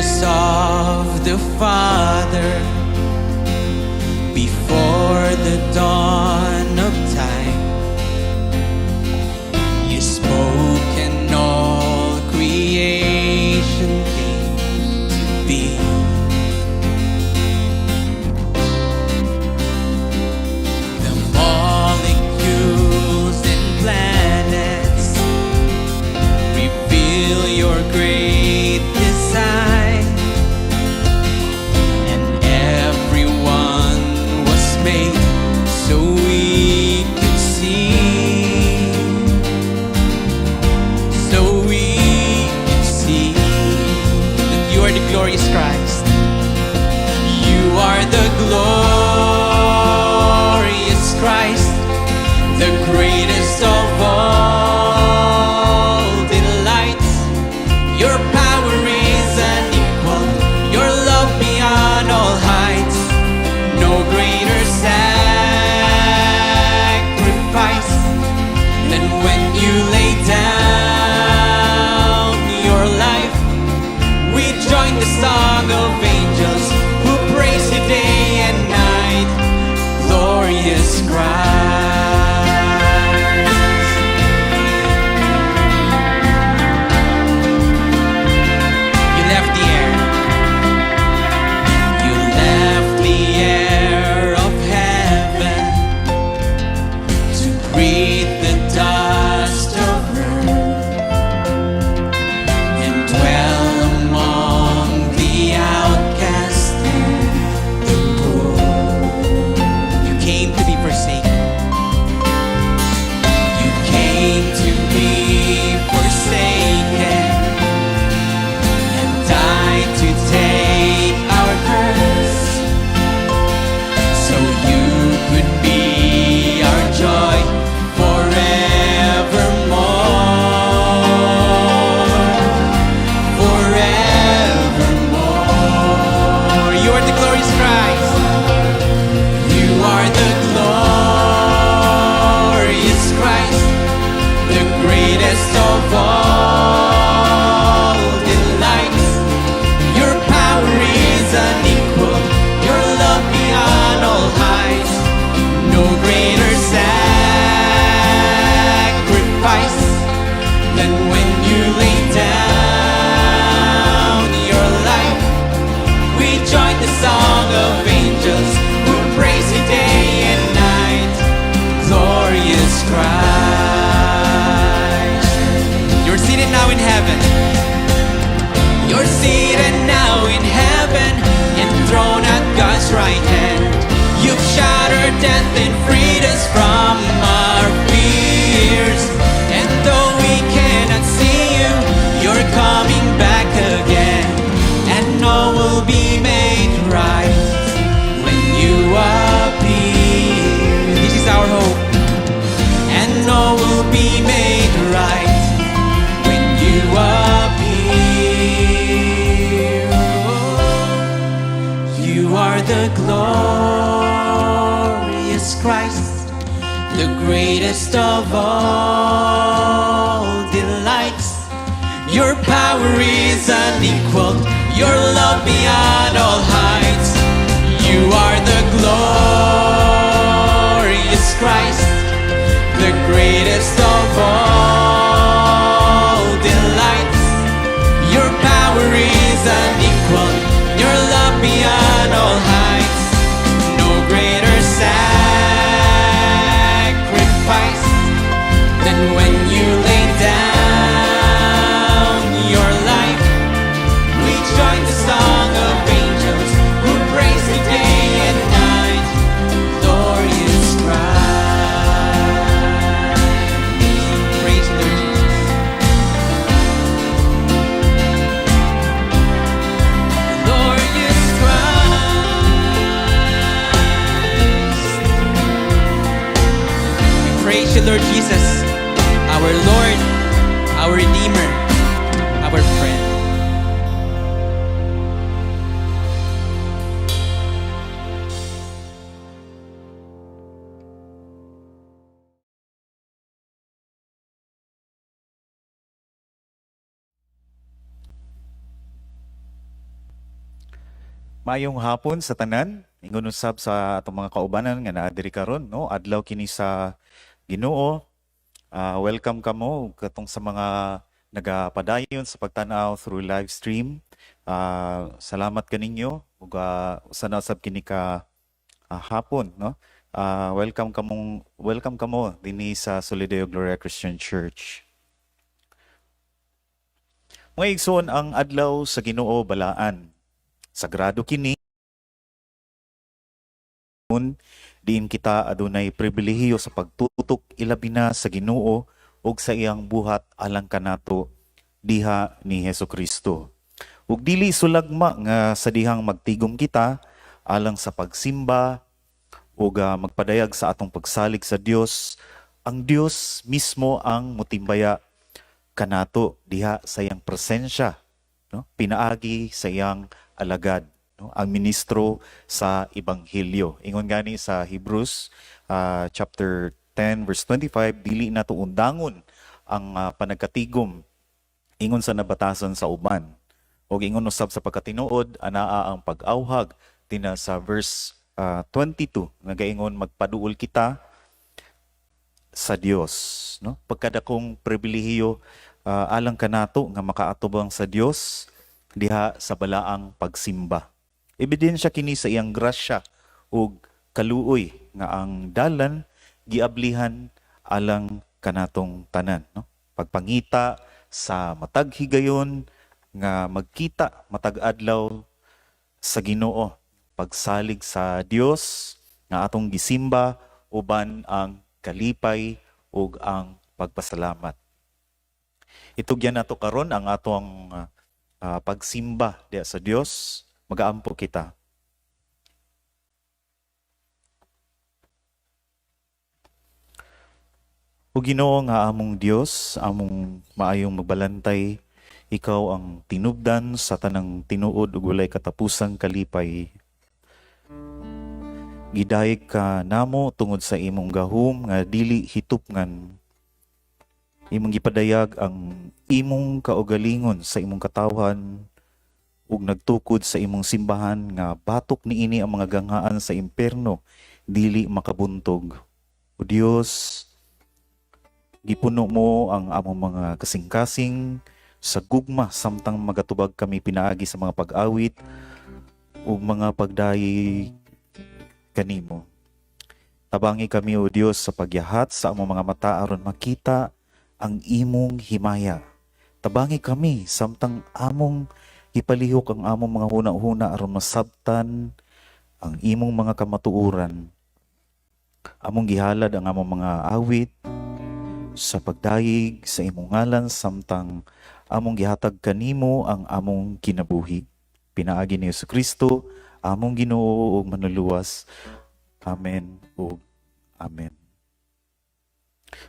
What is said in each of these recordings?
Grace of the Father before the dawn of time. You spoke and all creation came to be. The molecules and planets reveal your great design, and everyone was made so we could see, so we could see that you are the glorious Christ. You are the glorious Christ, the greatest of all delights. Your power is unequaled, your love beyond all heights. No greater sacrifice than when you lay down your life. We join the song of angels who praise you day and night. Glorious Christ. You left the air. You left the air of heaven to breathe the dust of earth and dwell among the outcast and the poor. You came to be forsaken. You came to be forsaken and died to take our curse, so you could be our joy forevermore. Forevermore. You are the glorious Christ. You are the glorious Christ, the greatest of all delights. Your power is unequaled, your love beyond all heights. No greater sacrifice than when you lay down your life. We join the song of angels who praise you day and night. Glorious Christ. You're seated now in heaven. You're seated now in heaven, enthroned at God's right hand. You've shattered death and freed us from our fears. And though we cannot see you, you're coming back again. And all will be made right when you appear. This is our hope. And all will be made right when you appear. Oh, you are the glorious Christ, the greatest of all delights. Your power is unequaled, your love beyond all heights. You are the glorious Christ, the greatest of all delights. Your power is unequaled, your love beyond all heights. No greater sacrifice than when you lay down your life. We join the song of angels who praise you day and night. Glorious Christ. Praise you, Lord Jesus. Glorious Christ. We praise you, Lord Jesus, our Lord, our Redeemer, our friend. Maayong hapon sa tanan. Ingon usab sa atong mga kaubanan nga naa diri karon, no? Adlaw kini sa Ginoo. Welcome kamo katong sa mga nagapadayon sa pagtan-aw through live stream. Salamat kaninyo ug usa na usab kini ka hapon, no? Welcome kamo dinhi sa Soli Deo Gloria Christian Church. Mga igsoon, ang adlaw sa Ginoo balaan. Sagrado kini diin kita adunay pribilehiyo sa pagtutok ilabi na sa Ginoo ug sa iyang buhat alang kanato diha ni Hesus Kristo. Ug dili sulagma nga sa dihang magtigom kita alang sa pagsimba ug magpadayag sa atong pagsalig sa Dios, ang Dios mismo ang mutimbaya kanato diha sa iyang presensya, no? Pinaagi sa iyang alagad, no? Ang ministro sa ebanghelyo. Ingon gani sa Hebrews chapter 10 verse 25, dili nato undangon ang panagkatigom ingon sa nabatasan sa uban. Ug ingon usab sa pagkatinuod, anaa ang pag-awhag tina sa verse 22 nagaingon magpaduol kita sa Dios, no? Pagkadakong pribilehiyo alang kanato nga makaatubang sa Dios diha sa balaang pagsimba. Ebidensya kini sa iyang grasya ug kaluoy nga ang dalan giablihan alang kanatong tanan, no? Pagpangita sa matag higayon nga magkita matag adlaw sa Ginoo, pagsalig sa Dios nga atong gisimba uban ang kalipay ug ang pagpasalamat. Itugyan nato karon ang atong pagsimba diha sa Dios. Magaampo kita. O Ginoo nga among Dios, among maayong magbalantay, ikaw ang tinubdan sa tanang tinuod ug walay katapusang kalipay. Gidayeg ka namo tungod sa imong gahom nga dili hitupngan. Imong gipadayag ang imong kaugalingon sa imong katawhan ug nagtukod sa imong simbahan nga batok niini ang mga ganghaan sa impierno dili makabuntog. O Dios, gipuno mo ang among mga kasing-kasing sa gugma samtang magatubag kami pinaagi sa mga pag-awit ug mga pagdayeg kanimo. Tabangi kami, O Dios, sa pagyahat sa among mga mata aron makita ang imong himaya. Tabangi kami samtang among ipalihok ang among mga huna-huna aron masabtan ang imong mga kamatuoran. Among gihalad ang among mga awit sa pagdayeg sa imong ngalan samtang among gihatag kanimo ang among kinabuhi. Pinaagi ni Kristo, among Ginoo ug Manluluwas. Amen ug amen.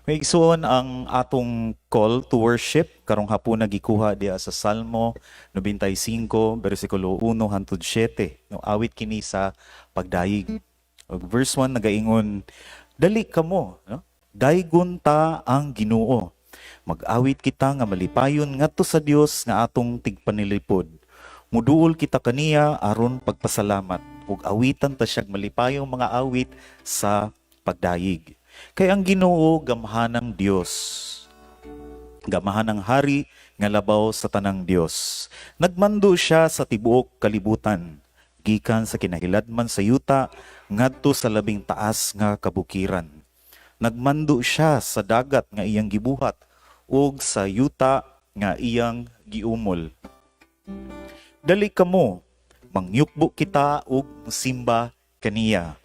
Mga igsoon, ang atong call to worship karong hapon gikuha diha sa Salmo 95 bersikulo 1 hangtod 7. No, awit kini sa pagdayeg. Ug verse 1 nagaingon, "Dali kamo, no? Daygon ta ang Ginoo. Mag-awit kita nga malipayon ngadto sa Dios nga atong tigpanilipod. Muduol kita kaniya aron pagpasalamat ug awitan ta siyag malipayong mga awit sa pagdayeg. Kay ang Ginoo gamhanang Dios, gamhanang hari nga labaw sa tanang Dios. Nagmando siya sa tibuok kalibutan, gikan sa kinahiladman sa yuta ngadto sa labing taas nga kabukiran. Nagmando siya sa dagat nga iyang gibuhat ug sa yuta nga iyang giumol. Dali kamo, mangyukbo kita ug simba kaniya.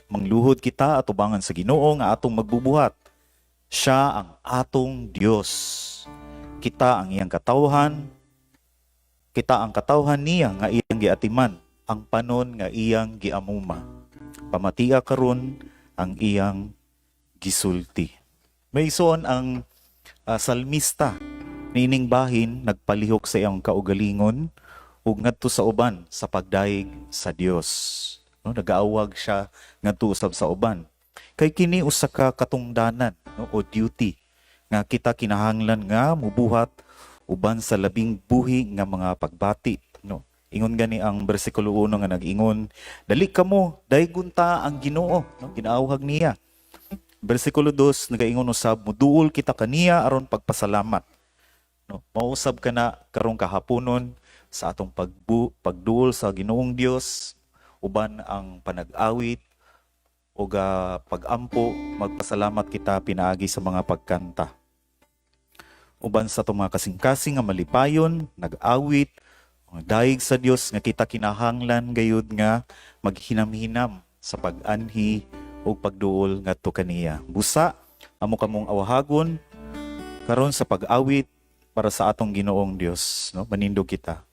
Mangluhod kita atubangan sa Ginoo nga atong magbubuhat. Siya ang atong Dios. Kita ang iyang katawhan, kita ang katawhan niya nga iyang giatiman, ang panon nga iyang giamuma. Pamatia karon ang iyang gisulti." Mga igsoon, ang salmista niining bahin nagpalihok sa iyang kaugalingon ug ngadto sa uban sa pagdayeg sa Dios. No, nagaawag siya ngadto usab sa uban. Kay kini usa ka katungdanan, no, o duty nga kita kinahanglan nga mubuhat uban sa labing buhi nga mga pagbati, no? Ingon gani ang bersikulo 1 nga nag-ingon, "Dali kamo, daygon ta ang Ginoo," no? Ginaawhag niya. Bersikulo 2 nagaingon usab, "Muduol kita kaniya aron pagpasalamat." No, mausab kana karong kahaponon sa atong pagduol sa Ginoong Dios uban ang panag-awit ug pag-ampo, magpasalamat kita pinaagi sa mga pagkanta. Uban sa atong mga kasing-kasing nga malipayon, nag-awit, mga dayeg sa Dios nga kita kinahanglan gayud nga maghinam-hinam sa pag-anhi ug pagduol ngadto kaniya. Busa, amo kamong awahagon karon sa pag-awit para sa atong Ginoong Dios, no? Manindog kita.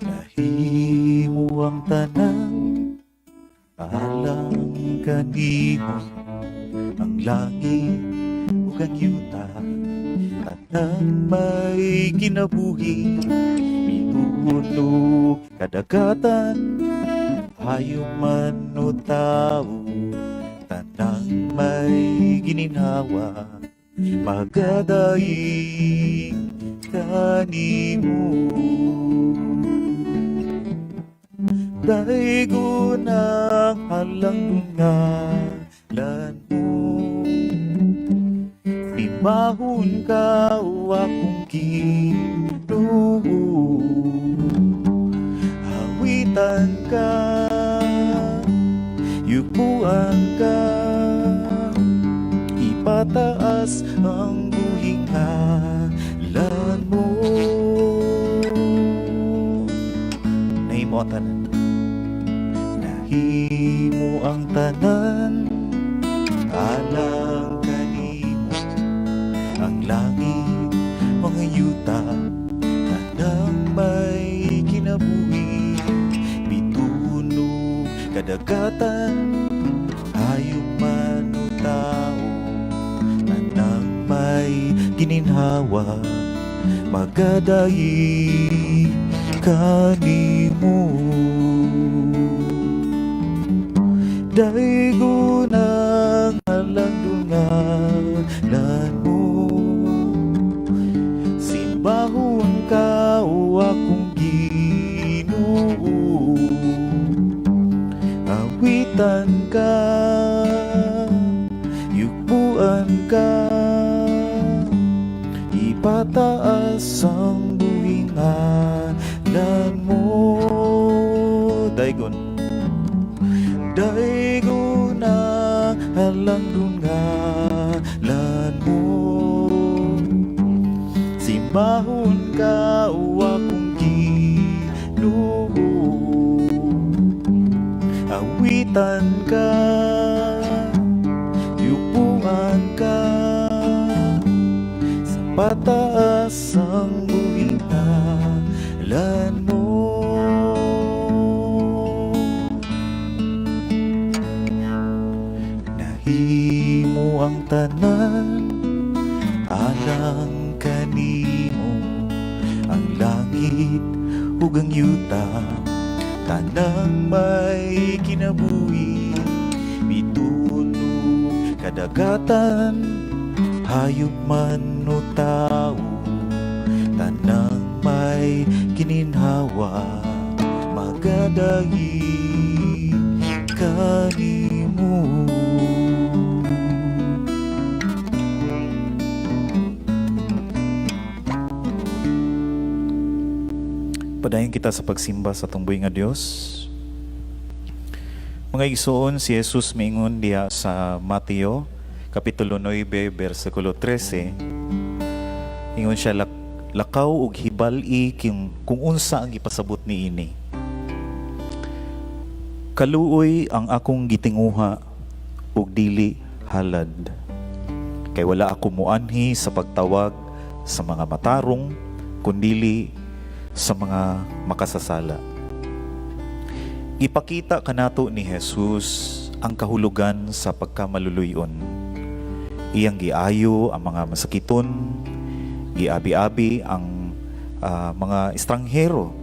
Nahimo ang tanan alang kanimo, ang langit ug ang yuta, tanang may kinabuhi, bituon kadagatan, hayop man o tao, tanang may gininhawa, magadaig kanimo. Daygon ang halang dungalan mo, Simahon ka o akong Ginoo, Awitan ka, yukuan ka, ipataas ang buhing ngalan mo. Nahimo ang tanan. Nahimo ang tanan alang kanimo, ang langit, mga yuta, tanang may kinabuhi, bituon kadagatan, hayop man o tao, tanang may gininhawa, magadaig kanimo. Daygon ang halang dungalan mo, Simbahon ka o akong Ginoo, Awitan ka, yugbuan ka, ipataas ang buhing ngalan mo. Daygon. Daygon ang halang dungalan mo, Simbahon ka o akong Ginoo, Awitan ka, yupuan ka, sa pataas ang buhing ngalan mo. Nahimo ang tanan alang kanimo, ang langit ug ang yuta, tanang may kinabuhi, bituon kadagatan, hayop man o tao, tanang may kininhawa, magadaig kanimo. Padayon kita sa pagsimba sa atong buhi nga Dios. Mga igsoon, si Jesus miingon diha sa Mateo kapitulo 9 bersikulo 13. Ingon siya, "Lakaw ug hibal-i kung unsa ang gipasabot niini. Kaluoy ang akong gitinguha ug dili halad. Kay wala ako muanhi sa pagtawag sa mga matarong, kundili sa mga makasasala." Ipakita kanato ni Jesus ang kahulugan sa pagkamaluluyon. Iyang giayo ang mga masakiton, giabi-abi ang mga estranghero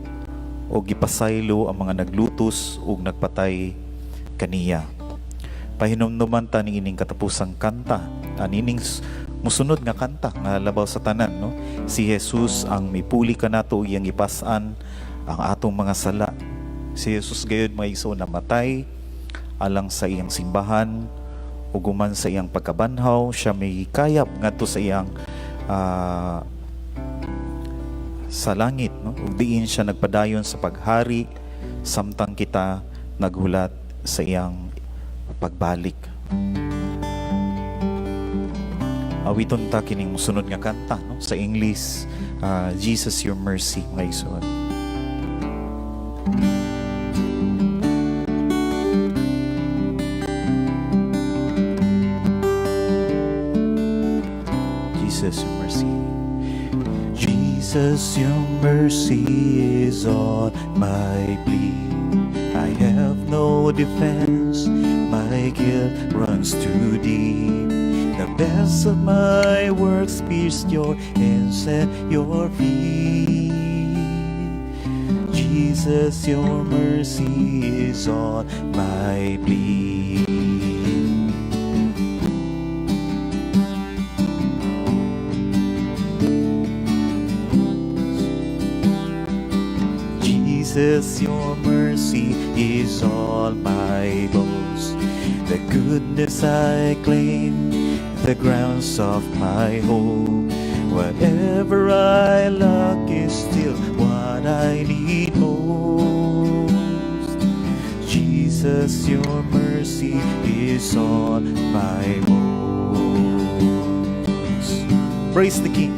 o gipasaylo ang mga naglutos ug nagpatay kaniya. Pahinumduman ta niining katapusang kanta, anining musunod nga kanta nga labaw sa tanan, no? Si Jesus ang mipuli kanato, iyang gipas-an ang atong mga sala. Si Jesus gayud, mga igsoon, namatay alang sa iyang simbahan ug human sa iyang pagkabanhaw, siya may kayab ngadto sa iyang sa langit, no? Ug diin siya nagpadayon sa paghari samtang kita naghulat sa iyang pagbalik. Awiton ta kining musunod nga kanta, no? Sa English, Jesus Your Mercy, mga igsoon. Jesus, Your Mercy. Jesus, Your mercy is on my plea. I have no defense, my guilt runs too deep. The best of my works pierced Your hands and Your feet. Jesus, Your mercy is on my plea. Jesus, Your mercy is all my boast. The goodness I claim, the grounds of my hope. Whatever I lack is still what I need most. Jesus, Your mercy is all my boast. Praise the King.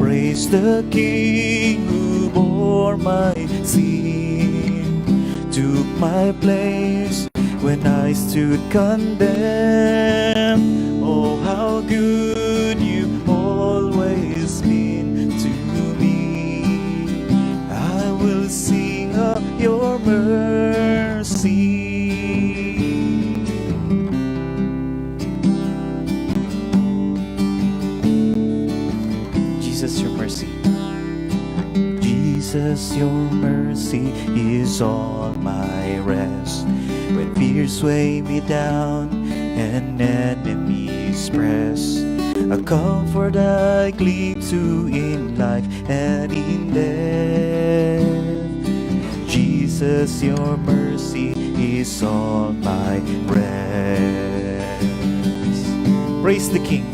Praise the King who bore my sin, took my place when I stood condemned. Oh, how good You've always been to me. I will sing of Your mercy. Jesus, Your mercy. Jesus, Your mercy is all my rest. When fears weigh me down and enemies press, a comfort I cling to in life and in death. Jesus, Your mercy is all my rest. Praise the King.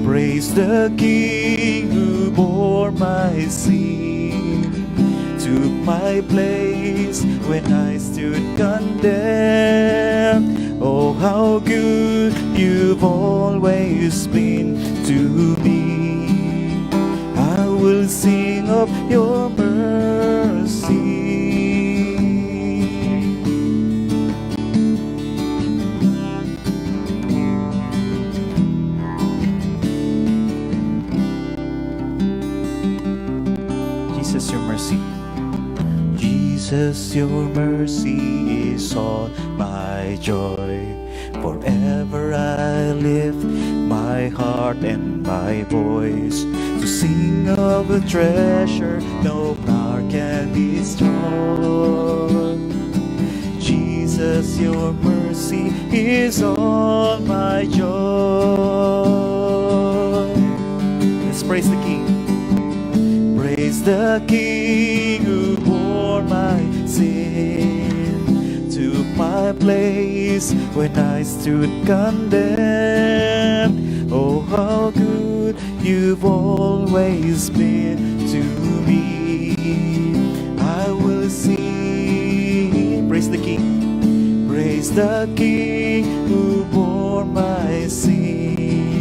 Praise the King who bore my sin, took my place when I stood condemned. Oh, how good You've always been to me. I will sing of Your mercy. Jesus, Your mercy. Jesus, Your mercy is all my joy. Forever I lift my heart and my voice to sing of a treasure no power can destroy. Jesus, Your mercy is all my joy. Let's praise the King. Praise the King who bore my sin, took my place when I stood condemned. Oh, how good You've always been to me. I will sing. Praise the King. Praise the King who bore my sin,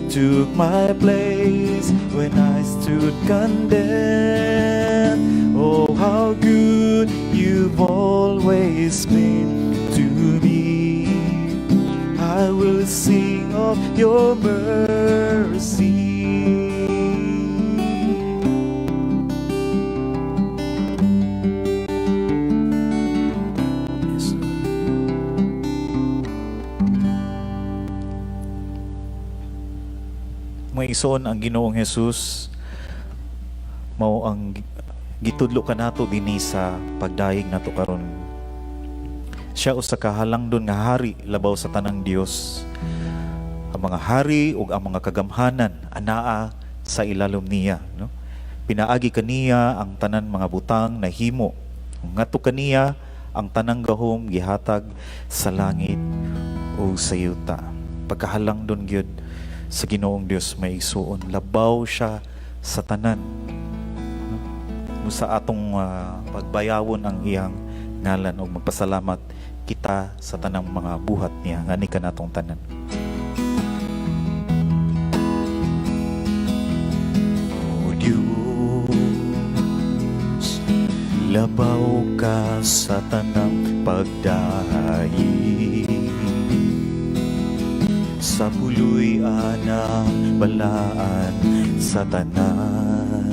took my place when I stood condemned. Oh, how good You've always been to me. I will sing of Your mercy. Yes, Lord. Mga Igsoon, ang Ginoong Jesus mao ang gitudlo kanato dinhi sa pagdayeg nato karon. Siya usa ka halangdon nga hari labaw sa tanang Dios. Ang mga hari ug ang mga kagamhanan anaa sa ilalom niya, no? Pinaagi kaniya ang tanan mga butang nahimo. Ngadto kaniya ang tanang gahom gihatag sa langit ug sa yuta. Pagkahalangdon gyud sa Ginoong Dios, mga igsuon, labaw siya sa tanan. No? Sa atong pagbayawon ang iyang ngalan ug magpasalamat kita sa tanang mga buhat niya ngani kanatong tanan. O Diyos, labaw ka sa tanang pagdayeg, sa puloy anang balaan sa tanan,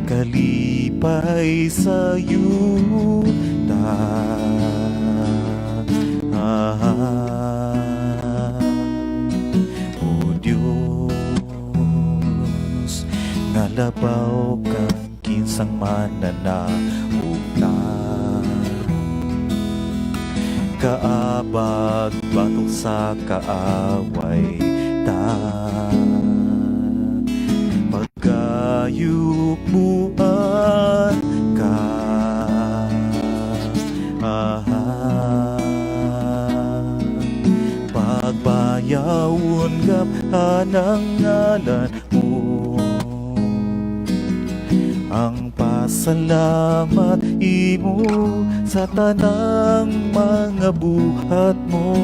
kalipay sa yuta. Ah, O Diyos, nga labaw kang kinsang mananaugtan, kaabag batok sa kaaway ta, pagkayugmuan ka. Ah, pagbayawon gamhanang ngalan mo, ang pasalamat imo sa tanang mga buhat mo,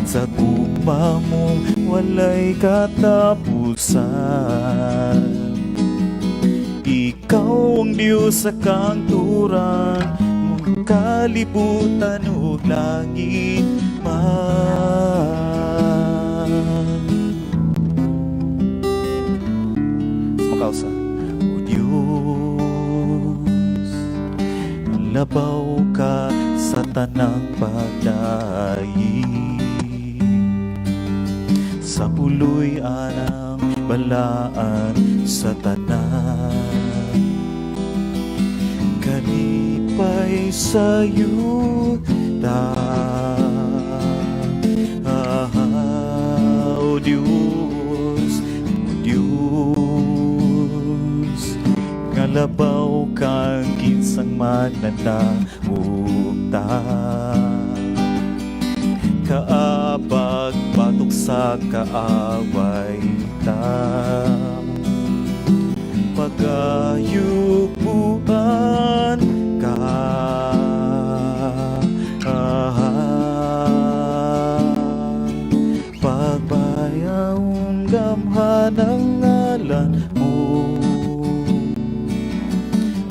sa gugma mong walay katapusan. Ikaw ang Diyos sa kahangturan mong kalibutan ug langit man. Makausa. O Diyos, labaw ka sa tanang pagdayeg, sa puloy anang balaan sa tanan, kalipay sa yuta. Ah, O Diyos, O Diyos, nga labaw kang kinsang mananaugtan, kaabag batok sa kaaway ta, pagayugmuan ka. Ah, pagbayawon gamhanang ngalan mo,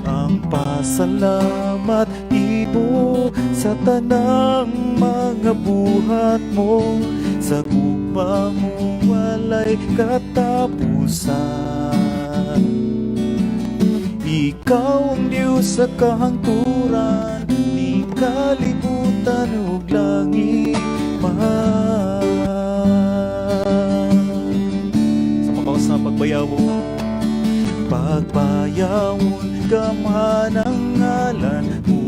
ang pasalamat imo sa tanang mga buhat mo, sa gugma mo walay katapusan. Ikaw ang Diyos sa kahangturan ni kalibutan ug langit man. Sa makausa, pagbayawon. Pagbayawon gamhanang ngalan mo,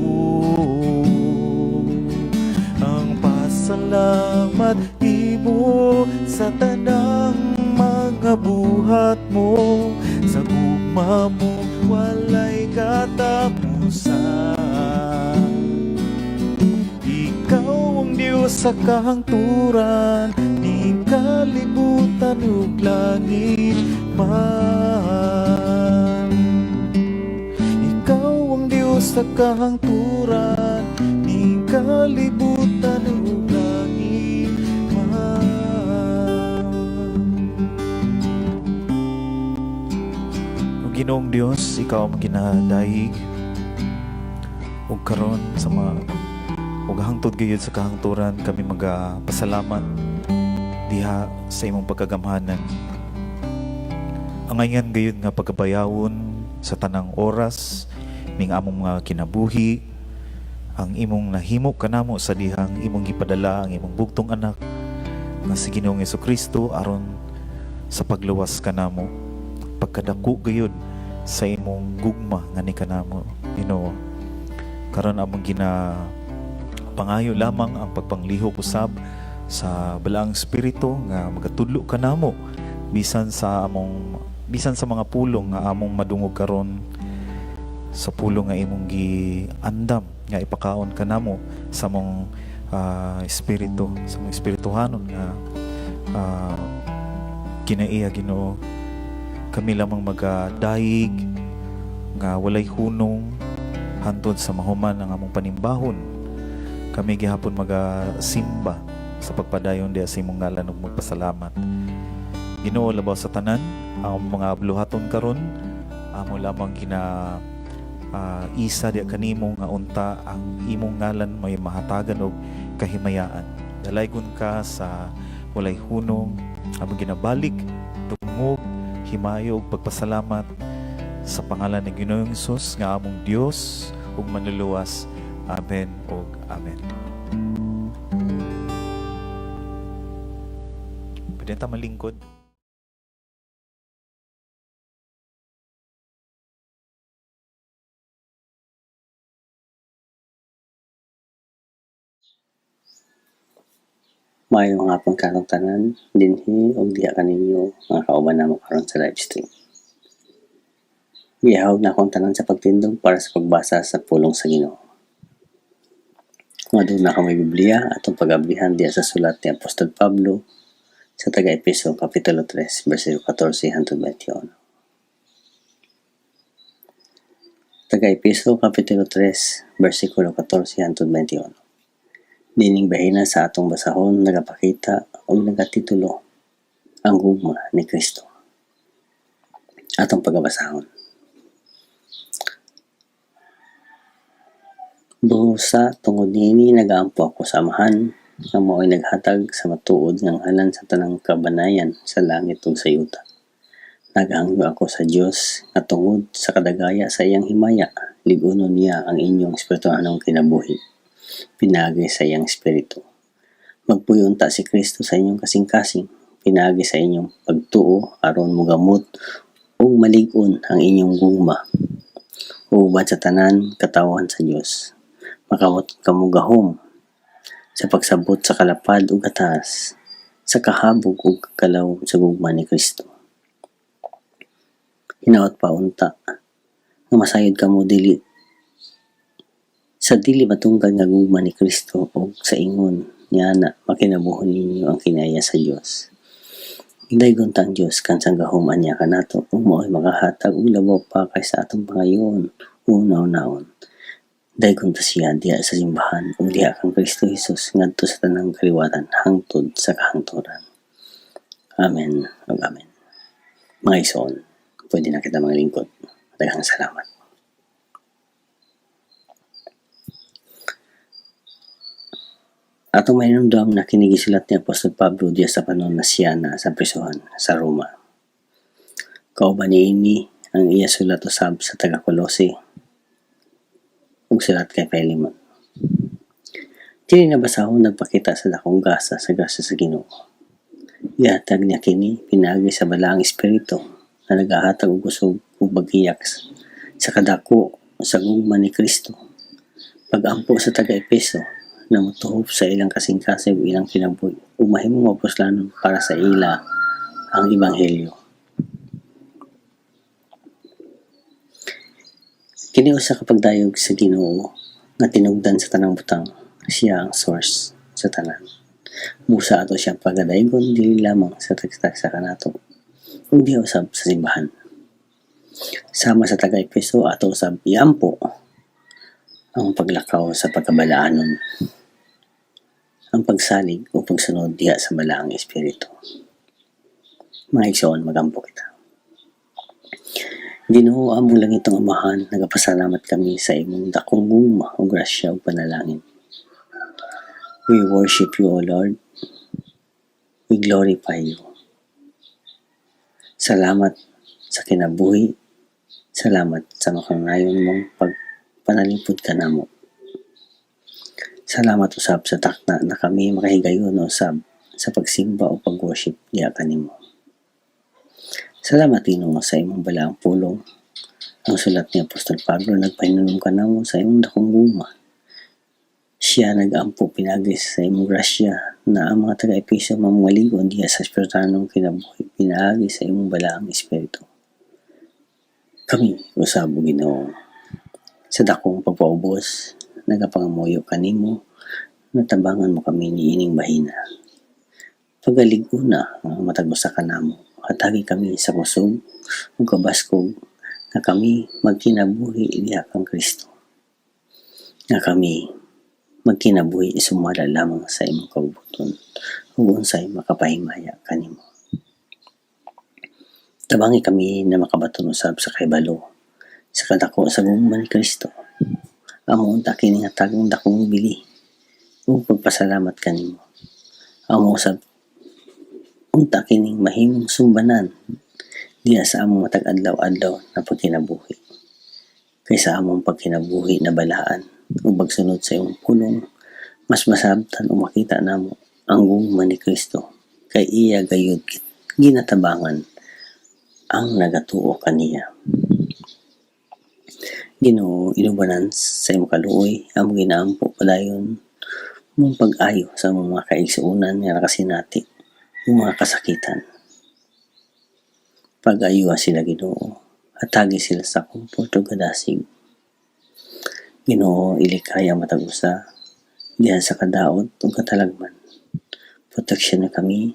ang pasalamat imo sa tanang mga buhat mo, sa gugma mo walay katapusan. Ikaw ang Diyos sa kahangturan ni kalibutan ug langit man. Ikaw ang Diyos sa kahangturan ni kalibutan ug langit man. O Ginoong Dios, ikaw ang ginadayeg ug karon sa mga ug hangtod gayud sa kahangturan, kami magapasalamat diha sa imong pagkagamhanan. Angayan gayud nga pagkabayawon sa tanang oras ning among mga kinabuhi ang imong nahimo kanamo sa dihang imong gipadala ang imong bugtong anak nga si Ginoong Kristo aron Sa pagluwas kanamo. Pagkadako gayud sa imong gugma nga ni kanamo, Ginoo. Karon among gina pangayo lamang ang pagpanglihok usab sa Balaang Espiritu nga magatudlo kanamo bisan sa mga pulong nga among madungog karon, sa pulong nga imong giandam nga ipakaon kanamo sa among espiritu, sa among espirituhanon nga kinaiya. Ginoo, kami lamang magadayig nga walay hunong hantod sa mahuman ang among panimbahon. Kami gihapon magasimba sa pagpadayon diha sa imong ngalan ug magpasalamat. Ginoo, labaw sa tanan, ang mga buluhaton karon amo lamang gina isa diha kanimo nga unta ang imong ngalan may mahatagan og kahimayaan. Dalaygon ka sa walay hunong. Among ginabalik tungog himayo ug pagpasalamat sa pangalan ng Ginoong Hesus nga among Dios ug Manluluwas. Amen ug amen. Pwede ta malingkod. Maayong hapon kanatong tanan dinhi ug diha kaninyo mga kauban namo karon sa live stream. Gihawag na akong tanan sa pagtindog para sa pagbasa sa pulong sa Ginoo. Kung aduna ka may Biblia, atong pag-ablihan diha sa sulat ni Apostol Pablo sa taga-Epeso Kapitulo 3, versikulo 14 hangtod 21. Taga-Epeso Kapitulo 3, versikulo 14 hangtod 21. Niining bahina sa atong basahon nagapakita og nagatitulo "Ang Gugma ni Kristo". Atong pagabasahon. Busa tungod niini nagaampo ako sa Amahan, nga maoy naghatag sa matuod nga ngalan sa tanang kabanayan sa langit ug sa yuta. Nagahangyo ako sa Dios nga tungod sa kadagaya sa iyang himaya, lig-unon niya ang inyong espirituhanong kinabuhi pinaagi sa iyang Espiritu. Magpuyo unta si Kristo sa inyong kasing-kasing pinaagi sa inyong pagtuo aron mogamot ug malig-on ang inyong gugma uban sa tanan katawhan sa Dios. Makamot kamo gahom sa pagsabot sa kalapad ug kataas, sa kahabog ug kalawom sa gugma ni Kristo. Hinaot pa unta nga masayod kamo dili sa dili matungkad nga gugma ni Kristo ug sa ingon niana makinabuhon ninyo ang kinaiya sa Dios. Daygon ta ang Dios kansang gahom anya kanato ug maoy makahatag og labaw pa kaysa atong pangayoon o hunahunaon. Daygon ta siya diha sa simbahan ug diha kang Kristo Jesus ngadto sa tanang kaliwatan hangtod sa kahangturan. Amen ug amen. Mga igsoon, pwede na kita mga lingkod. Daghang salamat. Atong mahinumdom na kini gisulat ni Apostol Pablo diha sa panahon na siya na sa prisuhan sa Roma. Kauban niini ang iya sulat usab sa taga Colose ug sulat kay Philemon. Kini nabasahon nagpakita sa dakong gasa sa grasya sa Ginoo. Gihatag niya kini pinaagi sa Balaang Espiritu na nagahatag og kusog ug paghiyak sa kadako sa gugma ni Kristo. Pag-ampo sa taga-Epeso na motuhop sa ilang kasing-kasing ug ilang kinabuhi ug mahimong mapuslanon para sa ila ang ebanghelyo. Kini usa ka pagdayog sa Ginoo nga tinugdan sa tanang butang. Siya ang source sa tanan. Busa ato siyang pagadaygon dili lamang sa tagsa kanato ug diha usab sa simbahan. Sama sa taga-Epeso, ato usab iampo ang paglakaw sa pagkabalaanon, ang pagsalig o pagsunod diha sa Balaang Espiritu. Mga igsoon, magampo kita. Ginoo, among langitong Amahan, nagapasalamat kami sa imong dakong gugma ug grasya ug panalangin. We worship you, O Lord. We glorify you. Salamat sa kinabuhi. Salamat sa makanunayon mong pagpanalipod kanamo. Salamat usab sa takna na kami makahigayon usab sa pagsimba o pag-worship diha kanimo. Salamat, Ginoo, sa imong balaang pulong. Ang sulat ni Apostol Pablo nagpahinumdom kanamo sa imong dakong gugma. Siya nag-ampo pinaagi sa imong grasya na ang mga taga-Epeso mamaligon diha sa espirituhanong kinabuhi pinaagi sa imong balaang espiritu. Kami usab, o Ginoo, sa dakong pagpaubos, nagapangamuyo kanimo nga tabangan mo kami niining bahina. Pagalig-ona ang matag usa kanamo, hatagi kami sa kusog ug kabaskog nga kami magkinabuhi diha kang Kristo. Nga kami magkinabuhi sumala lamang sa imong kabubut-on ug unsay makapahimaya kanimo. Tabangi kami na makabaton usab sa kahibalo sa kadako sa gugma ni Kristo. Amo unta kini nga tagong dakong bili ug pagpasalamat kanimo. Amo usab unta kining mahimong sumbanan diha sa among matag adlaw-adlaw na pagkinabuhi. Kay sa among pagkinabuhi na balaan ug pagsunod sa imong pulong, mas masabtan o makita namo ang gugma ni Kristo kay iya gayud ginatabangan ang nagatuo kaniya. Ginoo, inubanan sa imong kaluoy, among ginaampo padayon mong pag-ayo sa among mga kaigsuonan nga nakasinati ug mga kasakitan. Pag-ayoha sila, Ginoo, hatagi sila sa comfort ug kadasig. Ginoo, ilikay ang matag usa diha sa kadaot ug katalagman. Proteksyon na kami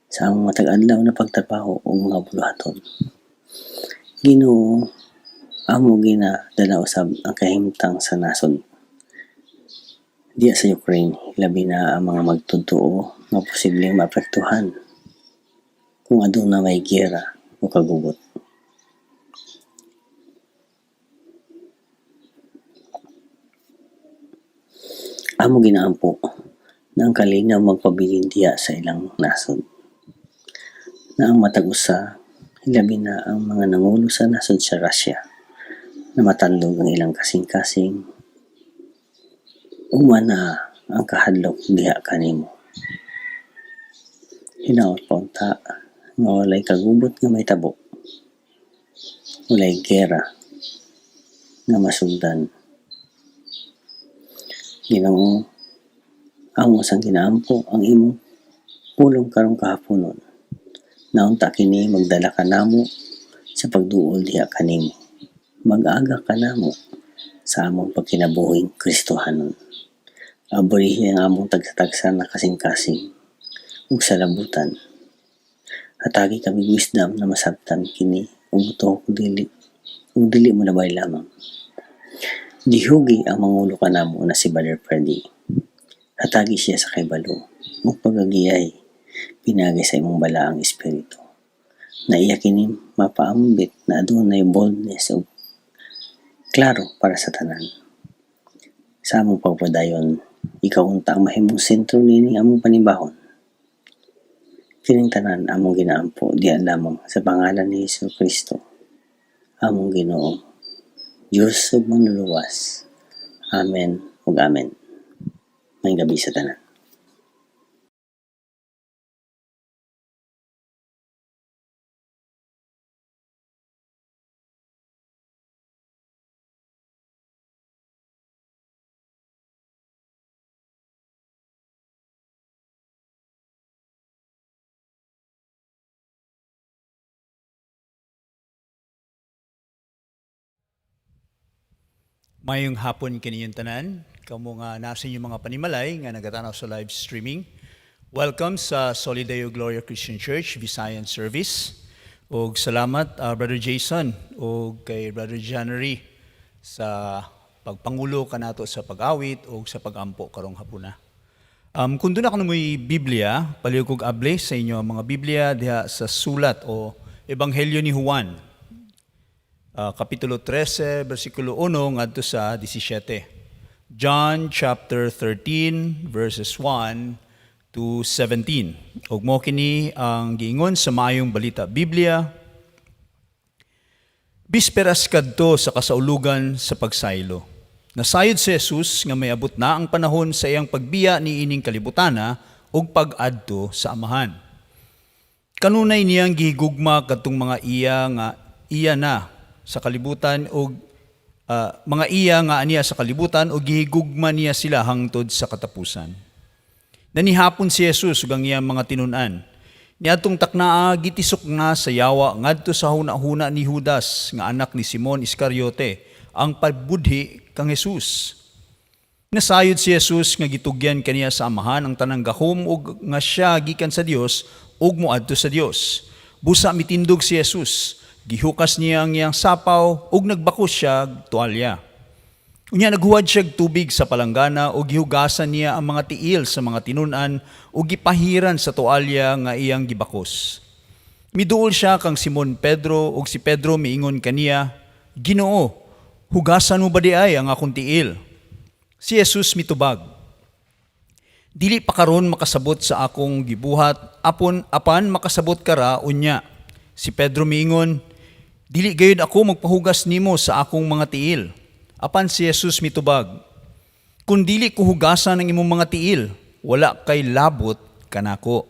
sa among matag adlaw na pagtrabaho ug mga buluhaton. Ginoo, amo ginadala usab ang kahimtang sa nasod. Diha sa Ukraine, labi na ang mga magtudtuo nga posibleng maapektuhan kung aduna may giyera o kagubot. Amo ginaampo na ang kalinaw magpabilin diha sa ilang nasod. Na ang matag usa, hilabi na ang mga nangulo sa nasod sa Russia, na matandog ang ilang kasing-kasing, uma na ang kahadlok diha kanimo. Hinaot pa unta nga walay kagubot nga mahitabo, walay giyera nga masugdan. Ginoo, amo sang ginaampo ang imong pulong karong kahaponon. Naunta kini magdala kanamo sa pagduol diha kanimo. Mag-aga kanamo sa among pagkinabuhing Kristohanon. Abrihi ang among tagsa-tagsa na kasing-kasing ug salabutan. Hatagi kami wisdom na masabtan kini ug motuhok dili ug dili mo nabay lamang. Dihugi ang mangulo kanamo na si Brother Freddy. Hatagi siya sa kahibalo ug pagagiyay pinaagi sa imong balaang espiritu. Na iya kini mapaambit na adunay boldness ug klaro para sa tanan. Sa among pagpadayon, ikaw unta ang mahimong sentro niining among panimbahon. Kining tanan among ginaampo diha lamang sa pangalan ni Hesus Kristo, among Ginoo, Dios ug manluluwas. Amen ug amen. Maayong gabii sa tanan. Mayong hapon kaninyong tanan, kamo nga nasa inyong mga panimalay nga nagatanaw sa live streaming. Welcome sa Soli Deo Gloria Christian Church Visayan Service. Og salamat Brother Jason og kay Brother January sa pagpangulo kanato sa pag-awit og sa pag-ampo karong hapuna. Kung duna kamo Biblia, palihog kog able sa inyo ang mga Biblia diha sa sulat o Ebanghelyo ni Juan. Kapitulo 13, versikulo 1 ngadto sa 17. John chapter 13 verses 1 to 17. Ug mo kini ang giingon sa Maayong Balita Biblia. Bisperas kadto sa kasaulugan sa pagsaylo. Nasayod si Jesus nga may abot na ang panahon sa iyang pagbiya niining kalibutana ug pag-adto sa Amahan. Kanunay niyang gihigugma kadtong mga iya nga iya na sa kalibutan og mga iya nga aniya sa kalibutan ug gihigugma niya sila hangtod sa katapusan. Nanihapon si Jesus ug ang iyang mga tinun-an. Niadtong taknaa, gitisok na sa yawa ngadto sa huna-huna ni Judas nga anak ni Simon Iscariote ang pagbudhi kang Jesus. Nasayod si Jesus nga gitugyan kaniya sa Amahan ang tanang gahom ug nga siya gikan sa Dios ug moadto sa Dios. Busa mitindog si Jesus, gihukas niya ang iyang sapaw ug nagbakos siya og tuwalya. Unya naghuwad siya og tubig sa palanggana ug gihugasan niya ang mga tiil sa mga tinun-an ug gipahiran sa tuwalya nga iyang gibakos. Miduol siya kang Simon Pedro ug si Pedro miingon kaniya, "Ginoo, hugasan mo ba diay ang akong tiil?" Si Jesus mitubag, "Dili pa karon makasabot sa akong gibuhat, apon apan makasabot ka ra unya." Si Pedro miingon, "Dili gayud ako magpahugas nimo sa akong mga tiil." Apan si Jesus mitubag, "Kung dili ko hugasan ang imong mga tiil, wala kay labot kanako."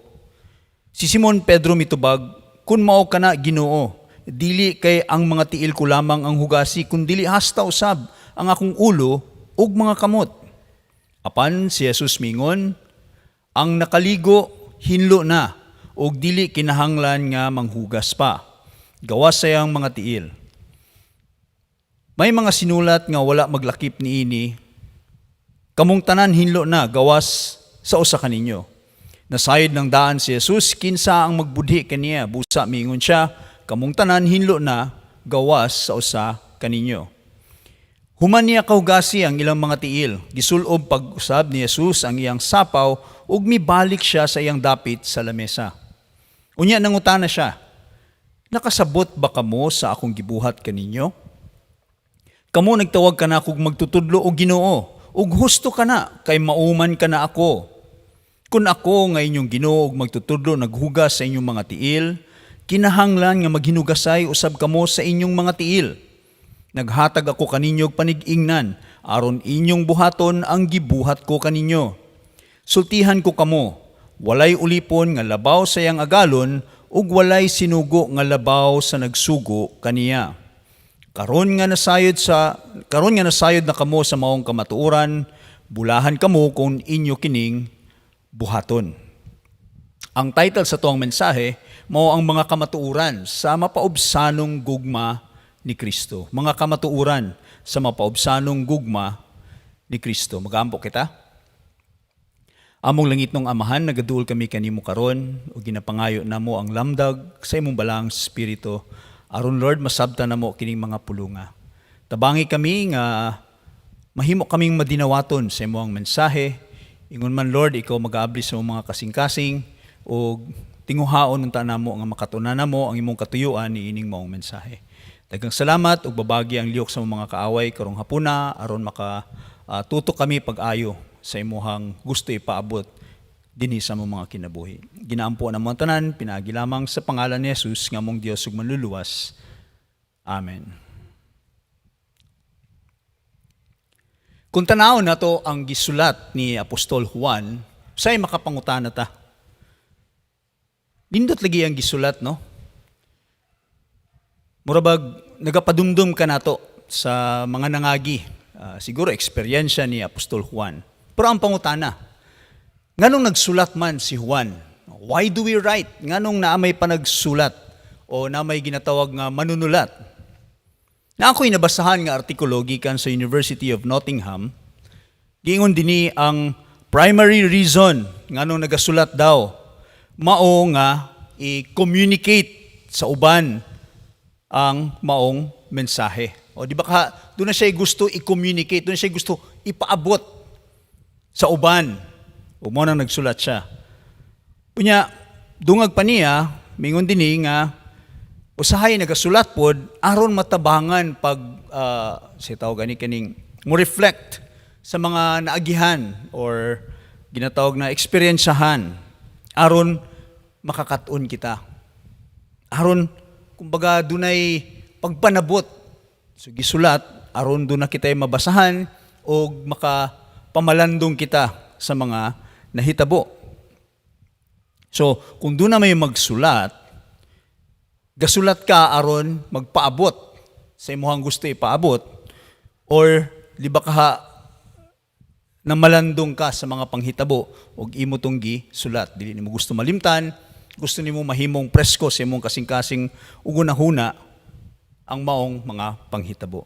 Si Simon Pedro mitubag, "Kung mao kana, Ginoo, dili kay ang mga tiil ko lamang ang hugasi, kun dili hasta usab ang akong ulo ug mga kamot." Apan si Jesus mingon, "Ang nakaligo hinlo na ug dili kinahanglan nga manghugas pa. Gawas sa iyang mga tiil." May mga sinulat nga wala maglakip niini, "Kamong tanan hinlo na gawas sa usa kaninyo." Nasayod ng daan si Jesus kinsa ang magbudhi kaniya. Busa miingon siya, "Kamong tanan hinlo na gawas sa usa kaninyo." Human niya kahugasi ang ilang mga tiil, gisulob pag-usab ni Jesus ang iyang sapaw ug mibalik siya sa iyang dapit sa lamesa. Unya nangutana siya, "Nakasabot ba kamo sa akong gibuhat kaninyo? Kamo nagtawag kanakog magtutudlo o Ginoo, ug husto kana kay mao man kana ako. Kung ako nga inyong Ginoo ug magtutudlo naghugas sa inyong mga tiil, kinahanglan nga maghinugasay usab kamo sa inyong mga tiil. Naghatag ako kaninyo og panig-ingnan aron inyong buhaton ang gibuhat ko kaninyo. Sultihan ko kamo, walay ulipon nga labaw sa iyang agalon ug walay sinugo nga labaw sa nagsugo kaniya. Karon nga nasayod na kamo sa maong kamatuoran, bulahan kamo kung inyo kining buhaton." Ang title sa tuang mensahe mao ang "Mga Kamatuoran sa Mapaubsanong Gugma ni Kristo." Mga kamatuoran sa mapaubsanong gugma ni Kristo. Magampo kita. Among langitnong Amahan, nagaduol kami kanimo karon ug ginapangayo namo ang lamdag sa imong Balaang Espiritu aron, Lord, masabtan namo kining mga pulunga. Tabangi kami nga mahimo kaming madinawaton sa imong mensahe. Ingon man, Lord, ikaw magaabli sa imong mga kasing-kasing ug tinguhaon unta namo nga makatunan namo ang imong katuyuan niining maong mensahe. Daghang salamat ug babagi ang lihok sa imong mga kaaway karong hapuna aron maka tutok kami pag-ayo sa imuhang gusto ipaabot dinhi sa among mga kinabuhi. Ginaampo namo ang tanan pinaagi lamang sa pangalan ni Jesus nga among Dios ug manluluwas. Amen. Kung tanawon nato ang gisulat ni Apostol Juan, say makapangutana ta. Nindot lagi ang gisulat, no? Murabag nagapadumdum ka nato sa mga nangagi. Siguro eksperyensya ni Apostol Juan. Pero ang pangutana, nganong nagsulat man si Juan? Why do we write? Nganong naa may panagsulat o naa may ginatawag nga manunulat? Na ako'y nabasahan nga artikulo gikan sa University of Nottingham, giingon dinhi ang primary reason nganong nagasulat daw mao nga i-communicate sa uban ang maong mensahe. O di ba ka doon na siya gusto i-communicate, doon na siya gusto ipaabot sa uban. O mao nang nagsulat siya. Unya, dungag pa niya, mingon dinhi nga usahay nagasulat pod aron matabangan pag si tawag gani kaning mo reflect sa mga naagihan or ginatawag na eksperyensyahan aron makakaton kita, aron kumbaga dunay pagpanabot. So gisulat aron duna kita mabasahan o makapamalandong kita sa mga nahitabo. So kung duna may magsulat. Gasulat ka aron magpaabot sa imong gusto ipaabot or di ba kaha na malandong ka sa mga panghitabo og imo tong gisulat? Dili nimo gusto malimtan, gusto nimo mahimong presko sa imong kasing-kasing ug hunahuna ang maong mga panghitabo.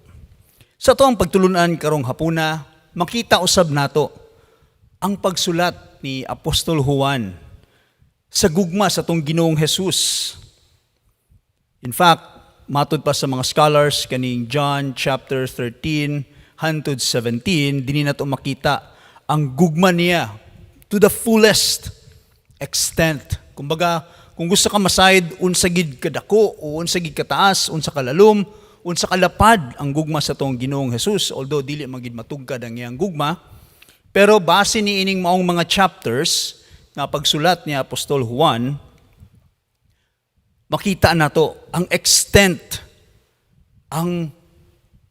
Sa atoang pagtulunan karong hapuna, makita usab nato ang pagsulat ni Apostol Juan sa gugma sa atong Ginoong Jesus. In fact, matud pa sa mga scholars, kaning John chapter 13 hantod 17, dinhi nato makita ang gugma niya to the fullest extent. Kumbaga, kung gusto ka masayod unsa gid kadako o unsa gid kataas, unsa kalalom, unsa kalapad ang gugma sa atong Ginoong Jesus, although dili man gid matugkad ang iyang gugma, pero base ni ining maong mga chapters nga pagsulat ni Apostol Juan, makita nato ang extent, ang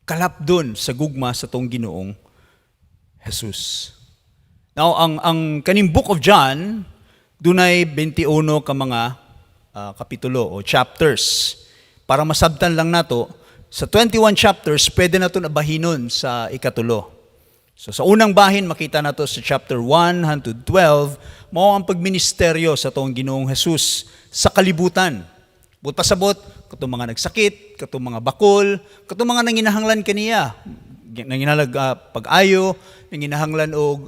kalapdon sa gugma sa atong Ginoong Jesus. Now, ang kaning Book of John, dunay 21 ka mga kapitulo o chapters. Para masabtan lang nato, sa 21 chapters, pwede nato na bahinon sa ikatulo. So sa unang bahin, makita nato sa chapter 1 hantod 12, mao ang pagministeryo sa atong Ginoong Jesus sa kalibutan. Buot pasabot, katong mga nagsakit, katong mga bakol, katong mga nanginahanglan kaniya, nanginahanglan pag-ayo, nanginahanglan og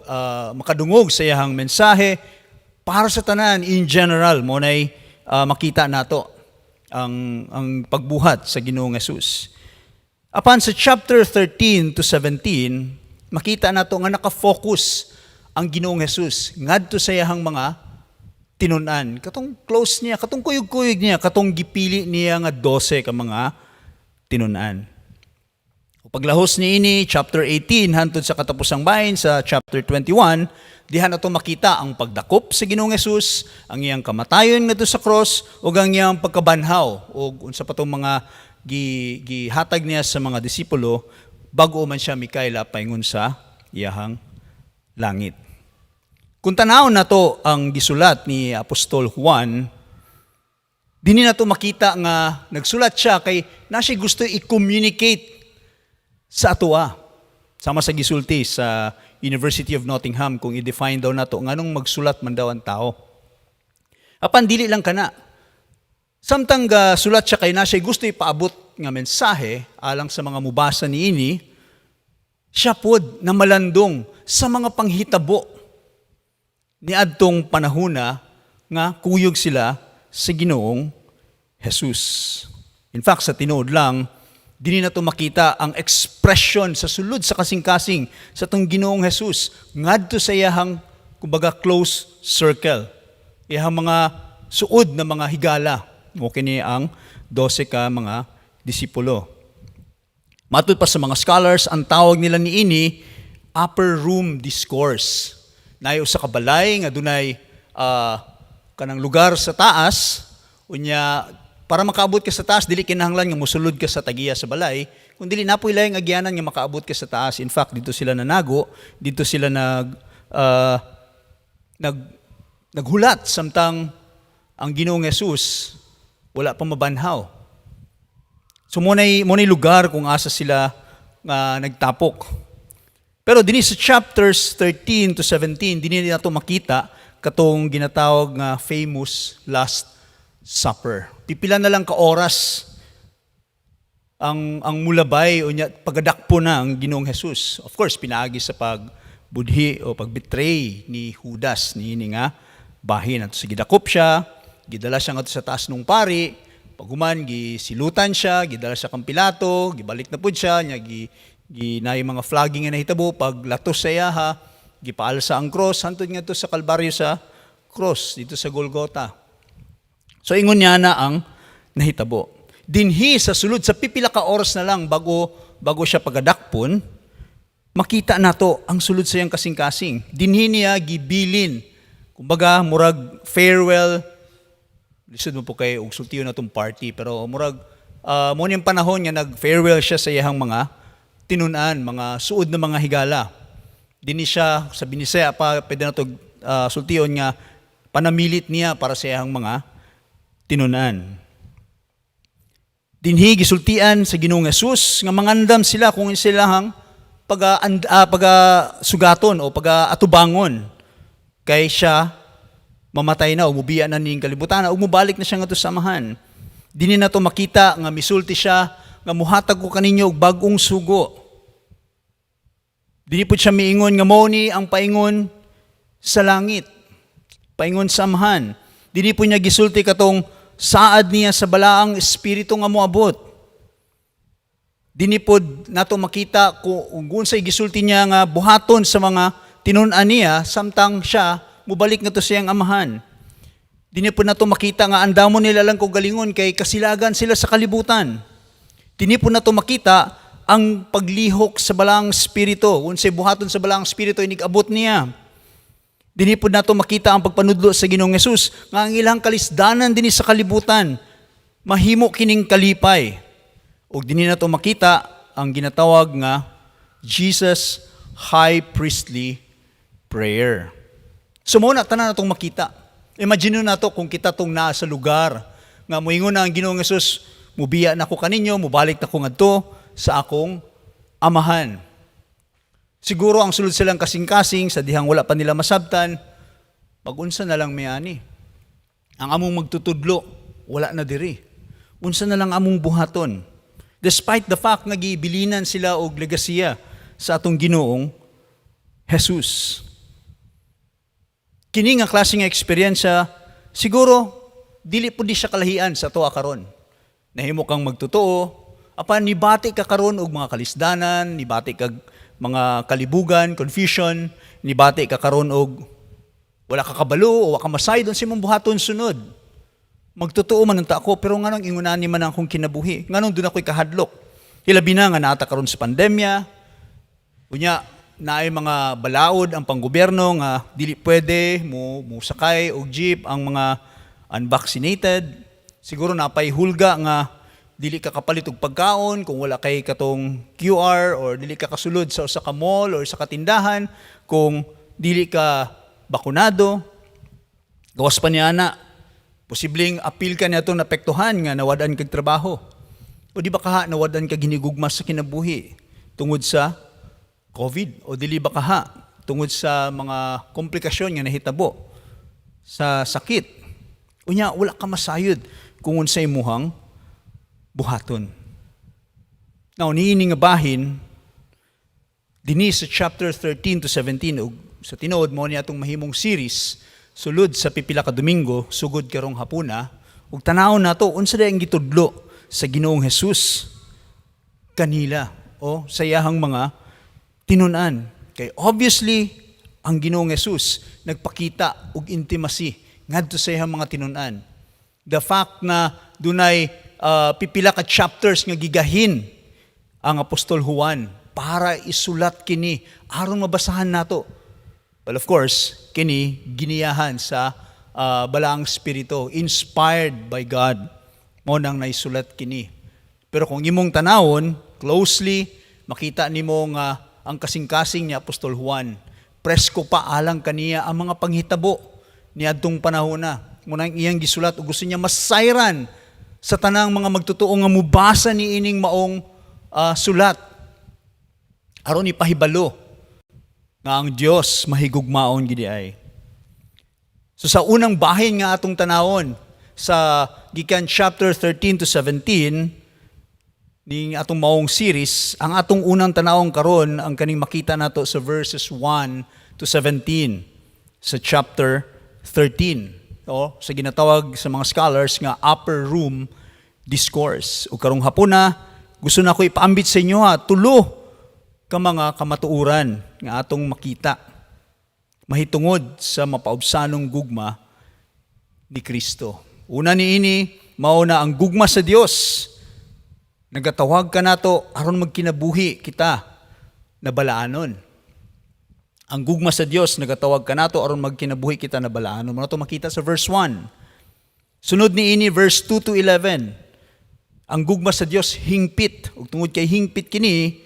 makadungog sa iyahang mensahe, para sa tanan in general, mao nay makita nato ang pagbuhat sa Ginoong Jesus. Apan sa chapter 13 to 17, makita nato nga naka-focus ang Ginoong Jesus ngadto sa iyahang mga tinun-an. Katong close niya, katong kuyog-kuyog niya, katong gipili niya nga 12 ka mga tinun-an. O paglahos niini, chapter 18 hantod sa katapusang bahin sa chapter 21, diha nato makita ang pagdakop sa Ginoong Jesus, ang iyang kamatayon ngadto sa cross ug ang iyang pagkabanhaw ug unsa pa tong mga gihatag niya sa mga disipulo bago man siya mikaila paingon sa iyahang langit. Kung tanaw nato ang gisulat ni Apostol Juan, dinhi nato makita nga nagsulat siya kay na siya gusto i-communicate sa atoa. Sama sa gisulti sa University of Nottingham, kung i-define daw nato nganong magsulat man daw ang tao. Apan dili lang kana. Samtang ga sulat siya kay na siya gusto ipaabot nga mensahe alang sa mga mubasa niini, siya pod na malandong sa mga panghitabo niadtong panahona nga kuyog sila sa Ginoong Jesus. In fact, sa tinuod lang, dinhi nato makita ang expression sa sulod sa kasing-kasing sa atong Ginoong Jesus ngadto sa iyahang, kumbaga, close circle. Iyahang mga suod na mga higala. O kini ang 12 ka mga disipulo. Matud pa sa mga scholars, ang tawag nila niini upper room discourse. Naay usa ka balay nga dunay kanang lugar sa taas, unya para makaabot ka sa taas, dili kinahanglan nga mosulod ka sa tagiya sa balay, kun dili napoy laing agyanan nga makaabot ka sa taas. In fact, didto sila nanago, didto sila nag ah, nag naghulat samtang ang Ginoong Jesus wala pa mabanhaw. So mao lugar kung asa sila nga nagtapok. Pero dinhi sa chapters 13 to 17, dinhi nato makita katong ginatawag nga famous Last Supper. Pipila na lang ka oras ang mulabay unya pagadakpo na ang Ginoong Jesus. Of course, pinaagi sa pagbudhi o pagbetray ni Judas ni nga bahin. At sa gidakop siya, gidala siya ngadto sa taas nung pari, paghuman gisilutan siya, gidala siya kang Pilato, gibalik na pud siya, nya gi gi naay mga flogging nga nahitabo, paglatos sa iyaha, gipaalsa ang cross hantod ngadto sa Kalbaryo, sa cross didto sa Golgotha. So ingon niya na ang nahitabo. Dinhi sa sulod sa pipila ka oras na lang bago bago siya pagadakpon, makita nato ang sulod sa iyang kasing-kasing. Dinhi niya gibilin. Kumbaga, murag farewell, lisod mo po kay og sultiyon na tong party, pero murag mo niyang panahon nga nag-farewell siya sa iyang mga tinunan, mga suod na mga higala. Dinhi siya sa Binisaya pa pwede na to sultion nga panamilit niya para sa iyang mga tinunan. Dinhi gisultian sa Ginoong Jesus nga mangandam sila kung silahang pag sugaton o pag atubangon kay siya mamatay na o mubiya na ning kalibutan o mubalik na siya ngadto sa Amahan. Dinhi nato makita nga misulti siya nga muhatag ko kaninyo og bag-ong sugo. Dinhi pud siya miingon nga mao ni ang paingon sa langit, paingon sa Amahan. Dinhi po niya gisulti katong saad niya sa Balaang Espiritu nga moabot. Dinhi pod nato makita kung unsay gisulti niya nga buhaton sa mga tinun-an niya samtang siya mubalik ngadto sa iyang Amahan. Dinhi pod nato makita nga andamon nila lang kaugalingon kay kasilagan sila sa kalibutan. Dinhi pod nato makita ang paglihok sa Balaang Espiritu, unsay buhaton sa Balaang Espiritu inig-abot niya. Dinhi pod nato makita ang pagpanudlo sa Ginoong Hesus nga ang ilang kalisdanan dinhi sa kalibutan mahimo kining kalipay. Ug dinhi nato makita ang ginatawag nga Jesus High Priestly Prayer. So mao na tanan natong makita. Imagine nato kung kita tong naa sa lugar nga moingon na ang Ginoong Hesus, "Mubiya na ko kaninyo, mubalik na ko ngadto sa akong Amahan." Siguro ang sulod silang kasing-kasing sa dihang wala pa nila masabtan, "Mag-unsa na lang mi ani? Ang among magtutudlo, wala na diri. Unsa na lang among buhaton?" Despite the fact nga gibilinan sila og legasiya sa atong Ginoong Jesus. Kini nga klase nga eksperyensya, siguro dili pud di siya kalahian sa atoa karon. Nahimo kang magtotoo, apan nibati ka karon og mga kalisdanan, nibati kag mga kalibugan, confusion, nibati ka karon og wala ka kabalo o wa ka masayod sa imong buhaton sunod. Magtotoo man unta ako, pero nganong ingunani man ang akong kinabuhi? Nganong duna ko'y kahadlok? Ilabi na nga naa ta karon sa pandemya, unya naay mga balaod ang panggobyerno nga dili pwede mo musakay og jeep ang mga unvaccinated. Siguro napay hulga nga dili ka kapalit og pagkaon kung wala kay katong QR or dili ka kasulod sa usa ka mall or sa katindahan kung dili ka bakunado. Gawas pa niya na, posibleng apil ka niya itong napektuhan nga nawad-an kag trabaho. O di ba kaha nawad-an kag hinigugma sa kinabuhi tungod sa COVID? O dili ba kaha tungod sa mga komplikasyon nga nahitabo sa sakit? Unya, wala ka masayod kung unsay imuhang buhaton. Now, niini nga bahin, dinhi sa chapter 13 to 17, ug sa tinuod mao ni atong mahimong series sulod sa pipila ka Domingo sugod karong hapuna, ug tanawon nato unsa diay ang gitudlo sa Ginoong Hesus kanila o sa iyahang mga tinun-an. Kay obviously ang Ginoong Hesus nagpakita og intimacy ngadto sa iyahang mga tinun-an. The fact na dunay pipila ka chapters nga gigahin ang Apostol Juan para isulat kini aron mabasahan nato. Well, of course, kini giniyahan sa Balaang Espiritu, inspired by God. Mao nang naisulat kini. Pero kung imong tanawon closely, makita nimo nga ang kasing-kasing ni Apostol Juan, presko pa alang kaniya ang mga panghitabo niadtong panahon na. Mao nang iyang gisulat ug gusto niya masayran sa tanang mga magtotoo nga mubasa ni ining maong sulat aron ipahibalo nga ang Dios mahigugmaon gid ay. So sa unang bahin nga atong tanawon sa gikan chapter 13 to 17 ning atong maong series, ang atong unang tanawon karon ang kaning makita nato sa verses 1 to 17 sa chapter 13 o sa ginatawag sa mga scholars nga Upper Room Discourse. Ug karong hapuna, gusto nako ipaambit sa inyo ha, tulo ka mga kamatuoran nga atong makita mahitungod sa mapaubsanong gugma ni Kristo. Una niini, mao na ang gugma sa Dios nagatawag kanato aron magkinabuhi kita na balaanon. Ang gugma sa Dios nagatawag kanato aron magkinabuhi kita na balaanon. Mao to makita sa verse 1. Sunod niini, verse 2 to 11. Ang gugma sa Dios hingpit, ug tungod kay hingpit kini,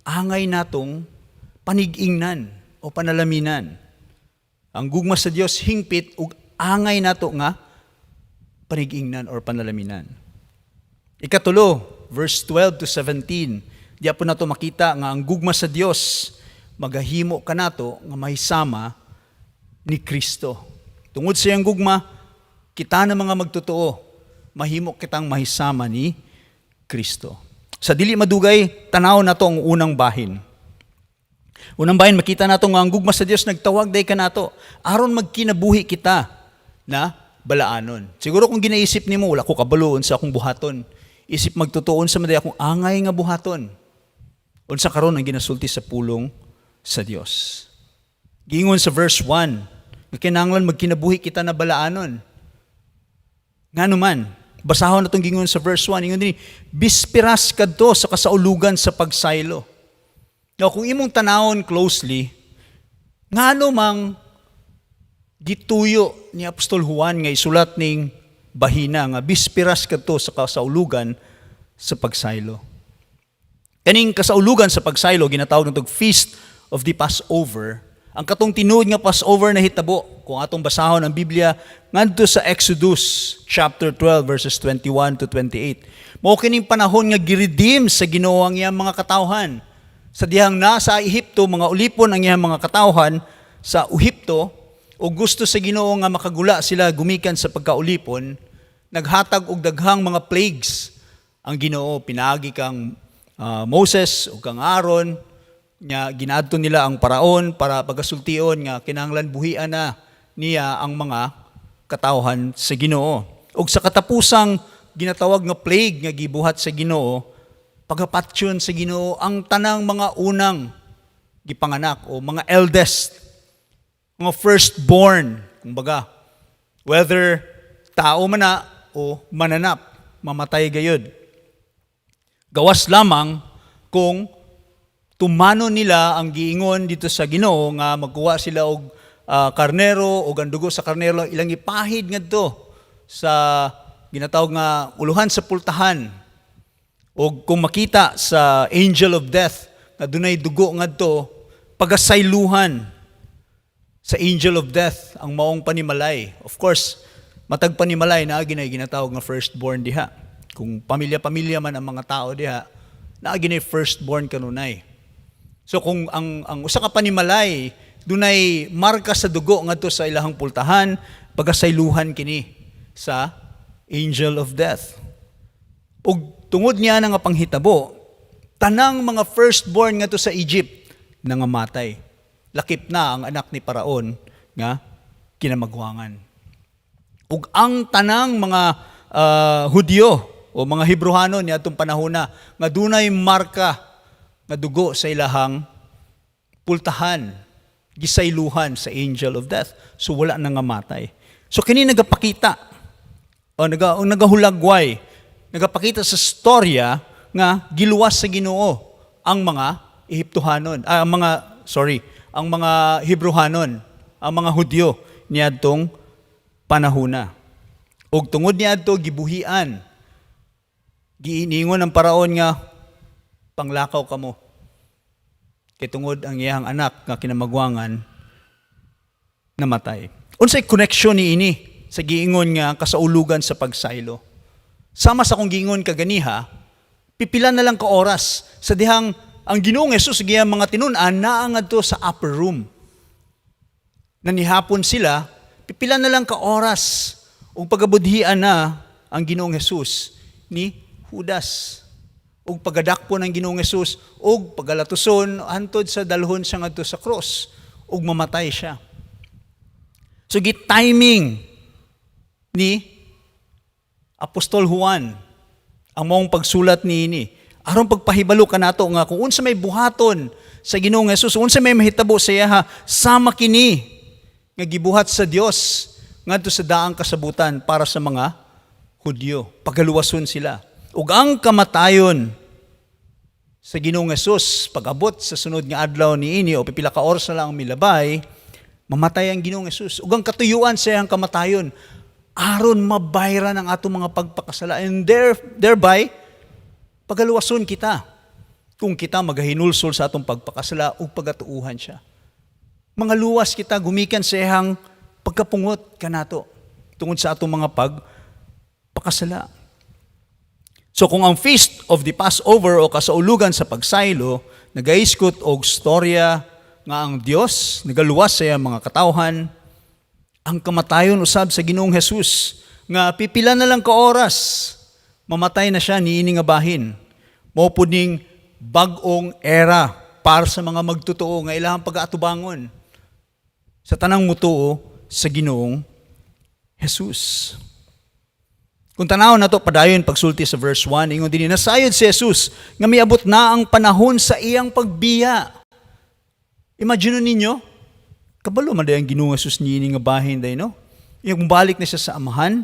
angay natong panig-ingnan o panalaminan. Ang gugma sa Dios hingpit ug angay nato nga panig-ingnan or panalaminan. Ikatulo, verse 12 to 17. Diya po nato makita nga ang gugma sa Dios magahimo kanato nga mahisama ni Kristo. Tungod sa iyang gugma, kita na mga magtotoo, mahimo kitang mahisama ni Kristo. Sa dili madugay, tanaw nato ang unang bahin. Unang bahin, makita nato nga ang gugma sa Dios nagtawag day kanato aron magkinabuhi kita na balaanon. Siguro kung ginaisip nimo, "Wala ko kabalo sa akong buhaton. Isip magtotoo, unsa man day akong angay nga buhaton?" Unsa karon ang ginasulti sa pulong sa Dios? Giingon sa verse 1, nga kinahanglan magkinabuhi kita na balaanon. Ngano man, basahon natong giingon sa verse 1, ingon dinhi, bispiras kadto sa kasaulugan sa pagsaylo. Now, kung imong tanawon closely, ngano mang gituyo ni Apostol Juan nga isulat ning bahina nga bispiras kadto sa kasaulugan sa pagsaylo? Kaning kasaulugan sa pagsaylo, ginatawag natog Feast of the Passover. Ang katong tinuod nga Passover na hitabo, kung atong basahon ang Biblia, ngadto sa Exodus chapter 12 verses 21 to 28. Mao kining panahon nga giredeem sa Ginoo ang iyang mga katawhan. Sa dihang nasa Ehipto, mga ulipon ang iyang mga katawhan sa Ehipto, o gusto sa Ginoo nga makagula sila gumikan sa pagkaulipon, naghatag og daghang mga plagues ang Ginoo pinaagi kang Moses ug kang Aaron nya ginaadto nila ang paraon para pagasultion nga kinahanglan buhian na niya ang mga katawhan sa Ginoo. Ug sa katapusang ginatawag nga plague nga gibuhat sa Ginoo, pagapatyon sa Ginoo ang tanang mga unang gipanganak o mga eldest, mga firstborn, kumbaga, whether tao man na o mananap, mamatay gayud. Gawas lamang kung tumano nila ang giingon dito sa Ginoo nga magkuha sila og karnero o ang dugo sa karnero ilang ipahid ngadto sa ginatawag nga uluhan sa pultahan, o kung makita sa angel of death nga dunay dugo ngadto, pagasayluhan sa angel of death ang maong panimalay. Of course, matag panimalay naa ginay ginatawag nga firstborn diha. Kung pamilya-pamilya man ang mga tao diha, naa ginay firstborn kanunay. So kung ang usa ka panimalay dunay marka sa dugo ngadto sa ilahang pultahan, pagasayluhan kini sa angel of death. Ug tungod niya nga panghitabo, tanang mga firstborn ngadto sa Egypt nangamatay. Lakip na ang anak ni Paraon nga kinamagwangan. Ug ang tanang mga Hudyo o mga Hebrohanon niadtong panahona nga dunay marka nga dugo sa ilahang pultahan, gisayluhan sa angel of death. So wala na nga matay. So kini nagapakita o nagahulagway, nagapakita sa storya nga giluwas sa Ginoo ang mga Ehiptohanon, ang mga, sorry, ang mga Hebrohanon, ang mga Hudyo niadtong panahona. Ug tungod niadto gibuhian, giiningon ang paraon nga panglakaw kamo. Kay tungod ang iyang anak nga kinamagwangan namatay. Unsay connection ni ini sa giingon nga kasaulugan sa pagsaylo? Sama sa akong giingon kaganiha, pipila na lang ka oras sa dihang ang Ginoong Hesus ug iyang mga tinun-an naa ngadto sa upper room. Nanihapon sila, pipila na lang ka oras ug pagabudhian na ang Ginoong Hesus ni Judas. Ug pagadakpo ng Ginoong Hesus ug pagalatuson hantod sa dalhon siya ngadto sa cross ug mamatay siya. So gi-timing ni Apostol Juan ang maong pagsulat niini aron pagpahibalo kanato nga kung unsa may buhaton sa Ginoong Hesus, unsa may mahitabo sa iyaha, sama kini nga gibuhat sa Dios ngadto sa daang kasabutan para sa mga Hudyo. Pagaluwason sila. Ug ang kamatayon sa Ginoong Hesus, pag-abot sa sunod nga adlaw niini o pipila ka oras na lang ang milabay, mamatay ang Ginoong Hesus. Ug ang katuyuan sa iyang kamatayon aron mabayran ang atong mga pagpakasala and thereby pagaluwason kita kung kita magahinulsol sa atong pagpakasala ug pagatuuhan siya. Mga luwas kita gumikan sa iyang pagkapungot kanato tungod sa atong mga pagpakasala. So kung ang Feast of the Passover o kasaulugan sa pagsaylo nagaiskot og storya nga ang Dios nagaluwas sa iyang mga katawhan, ang kamatayon usab sa Ginoong Jesus nga pipila na lang ka oras mamatay na siya niini nga bahin, mao pud ning bag-ong era para sa mga magtotoo nga ilahang pag-aatubangon sa tanang mutuo sa Ginoong Jesus. Kung tanaw nato padayon pagsulti sa verse 1, ingon dinhi, nasayod si Jesus nga miabot na ang panahon sa iyang pagbiya. Imagine ninyo, kabalo man ang Ginoong Jesus niini nga bahin day, no? Iyang balik na siya sa Amahan.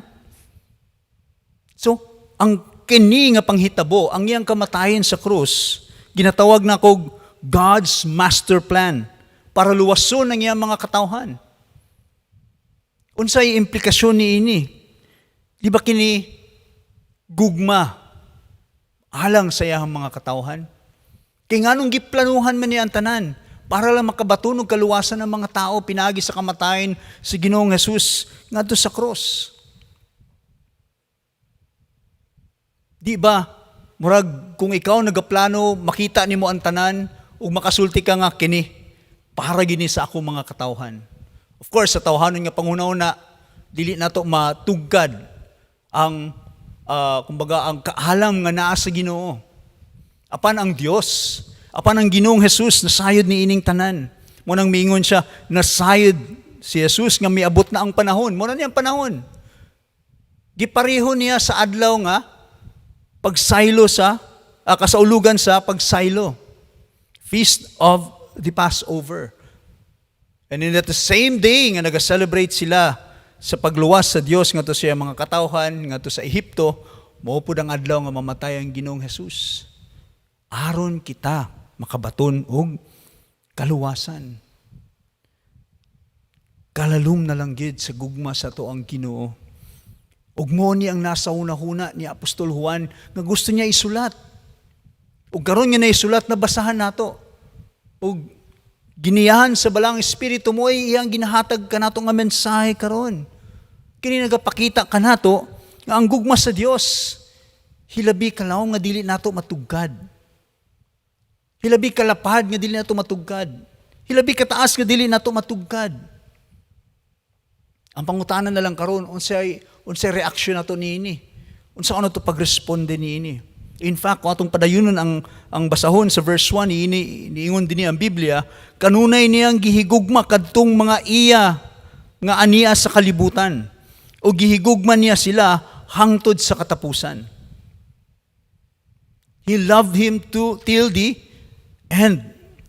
So, ang kini nga panghitabo, ang iyang kamatayon sa krus, ginatawag na kog God's master plan para luwason ang iyang mga katawhan. Unsay implikasyon niini? Di ba kini gugma alang sa iyang mga katawhan? Kay nganong giplanuhan man niya ang tanan para lang makabaton og kaluwasan ng mga tao pinagi sa kamatayon si Ginoong Jesus ngadto sa cross. Di ba? Murag kung ikaw nagaplano, makita nimo ang tanan ug makasulti ka nga kini para gini sa ako mga katawhan. Of course, sa tawhanon nga panghuna-huna, dili nato matugkad ang kumbaga ang kaalam nga naa sa Ginoo. Apan ang Dios, apan ang Ginoong Jesus nasayod ni ining tanan. Mao nang miingon siya, nasayod si Jesus nga miabot na ang panahon. Mao na niyang panahon. Gipareho niya sa adlaw nga pagsaylo sa kasaulugan sa pagsaylo. Feast of the Passover. And in that the same day nga naga-celebrate sila sa pagluwas sa Dios ngadto sa iyang mga katawhan ngadto sa Ehipto, mao pud ang adlaw nga mamatay ang Ginoong Jesus. Aron kita makabaton og kaluwasan. Kalalom na lang gid sa gugma sa atoang Ginoo. Ug mo ni ang nasa hunahuna ni Apostol Juan nga gusto niya isulat. Ug karon nga naisulat, na basahan nato. Ug giniyahan sa Balaang Espiritu mo ay iyang ginahatag kanato nga mensahe karon. Kini nagapakita kanato nga ang gugma sa Dios hilabi kalawom nga dili nato matugkad. Hilabi kalapad nga dili nato matugkad. Hilabi kataas nga dili nato matugkad. Ang pangutana na lang karon, unsay unsay reaksyon nato niini? Unsa ano to pagresponde niini? In fact, kung atong padayunon ang basahon sa verse 1 niini, niingon dinhi ang Biblia, kanunay niyang gihigugma kadtong mga iya nga ania sa kalibutan o gihigugma niya sila hangtod sa katapusan. He loved him to till the end.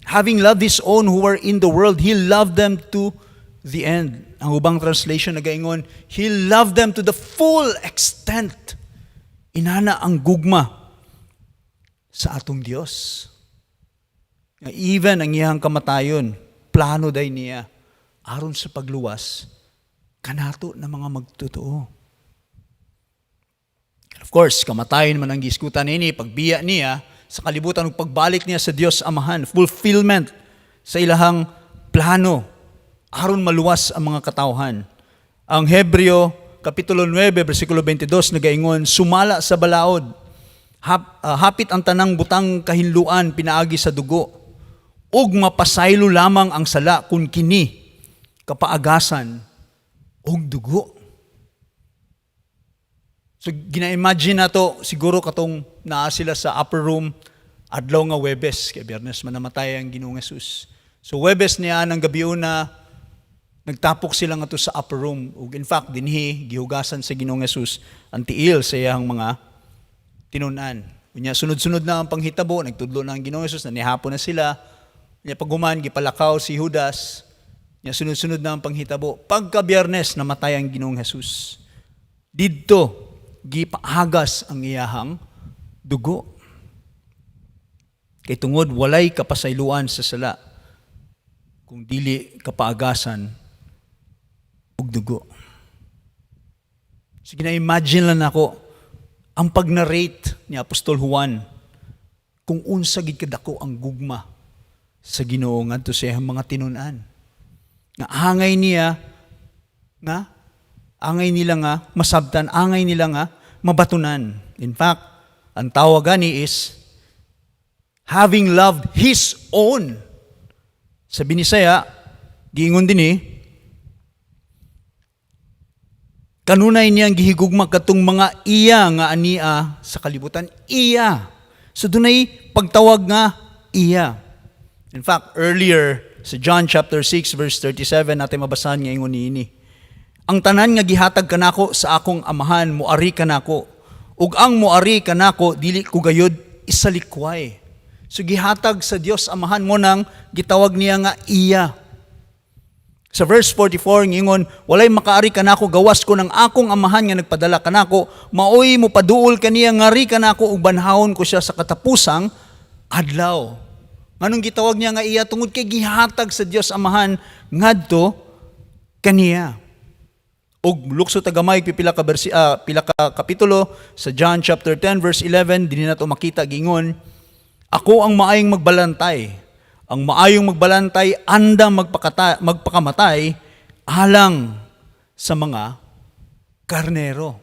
Having loved his own who were in the world, he loved them to the end. Ang ubang translation nagaingon, he loved them to the full extent. Inana ang gugma sa atong Dios. Nga even ang iyang kamatayon, plano day niya aron sa pagluwas kanato na mga magtotoo. Of course, kamatayon man ang giskutan nini, pagbiya niya sa kalibutan ug pagbalik niya sa Dios Amahan, fulfillment sa ilahang plano aron maluwas ang mga katawhan. Ang Hebreo kapitulo 9 bersikulo 22 nagaingon, sumala sa balaod, hapit ang tanang butang kahinluan pinaagi sa dugo, ug mapasaylo lamang ang sala kung kini kapaagasan og dugo. So gina-imagine nato siguro katong naa sila sa upper room adlaw nga Webes, kay Biyernes man namatay ang Ginoong Jesus. So Webes niya ng gabi una, nagtapok sila ngadto sa upper room, ug in fact dinhi gihugasan sa Ginoong Jesus ang tiil sa iyang mga tinun-an. Unya sunod-sunod na ang panghitabo, nagtudlo na ang Ginoong Jesus, nanihapon na sila. Unya paghuman gipalakaw si Judas. Unya sunod-sunod na ang panghitabo. Pagka Biyernes namatay ang Ginoong Jesus. Didto gipaagas ang iyahang dugo. Kay tungod walay kapasayloan sa sala kung dili kapaagasan og dugo. Sige na, imagine lang nako ang pag-narrate ni Apostol Juan kung unsa gid kadako ang gugma sa Ginoo ngadto sa iyang mga tinun-an. Nga angay niya nga angay nila nga masabtan, angay nila nga mabatunan. In fact, Ang tawag gani is having loved his own. Sa Binisaya, giingon dinhi, kanunay niyang gihigugma katong mga iya nga ania sa kalibutan. Iya. So dunay pagtawag nga iya. In fact, earlier sa John chapter 6 verse 37 natin mabasahan nga ingon niini: "Ang tanan nga gihatag kanako sa akong Amahan moari kanako, ug ang moari kanako dili ko gayud isalikway." So gihatag sa Dios Amahan, mao nang gitawag niya nga iya. Sa verse 44 ngingon, "Walay makaari kanako gawas kon ang akong Amahan nga nagpadala kanako maoy mopaduol kaniya ngari kanako, ug banhawon ko siya sa katapusang adlaw." Nganong gitawag niya nga iya? Tungod kay gihatag sa Dios Amahan ngadto kaniya. Ug lukso ta gamay pipila ka pila ka kapitulo sa John chapter 10 verse 11, dinhi nato makita gingon, "Ako ang maayong magbalantay. Ang maayong magbalantay andam magpakamatay alang sa mga karnero."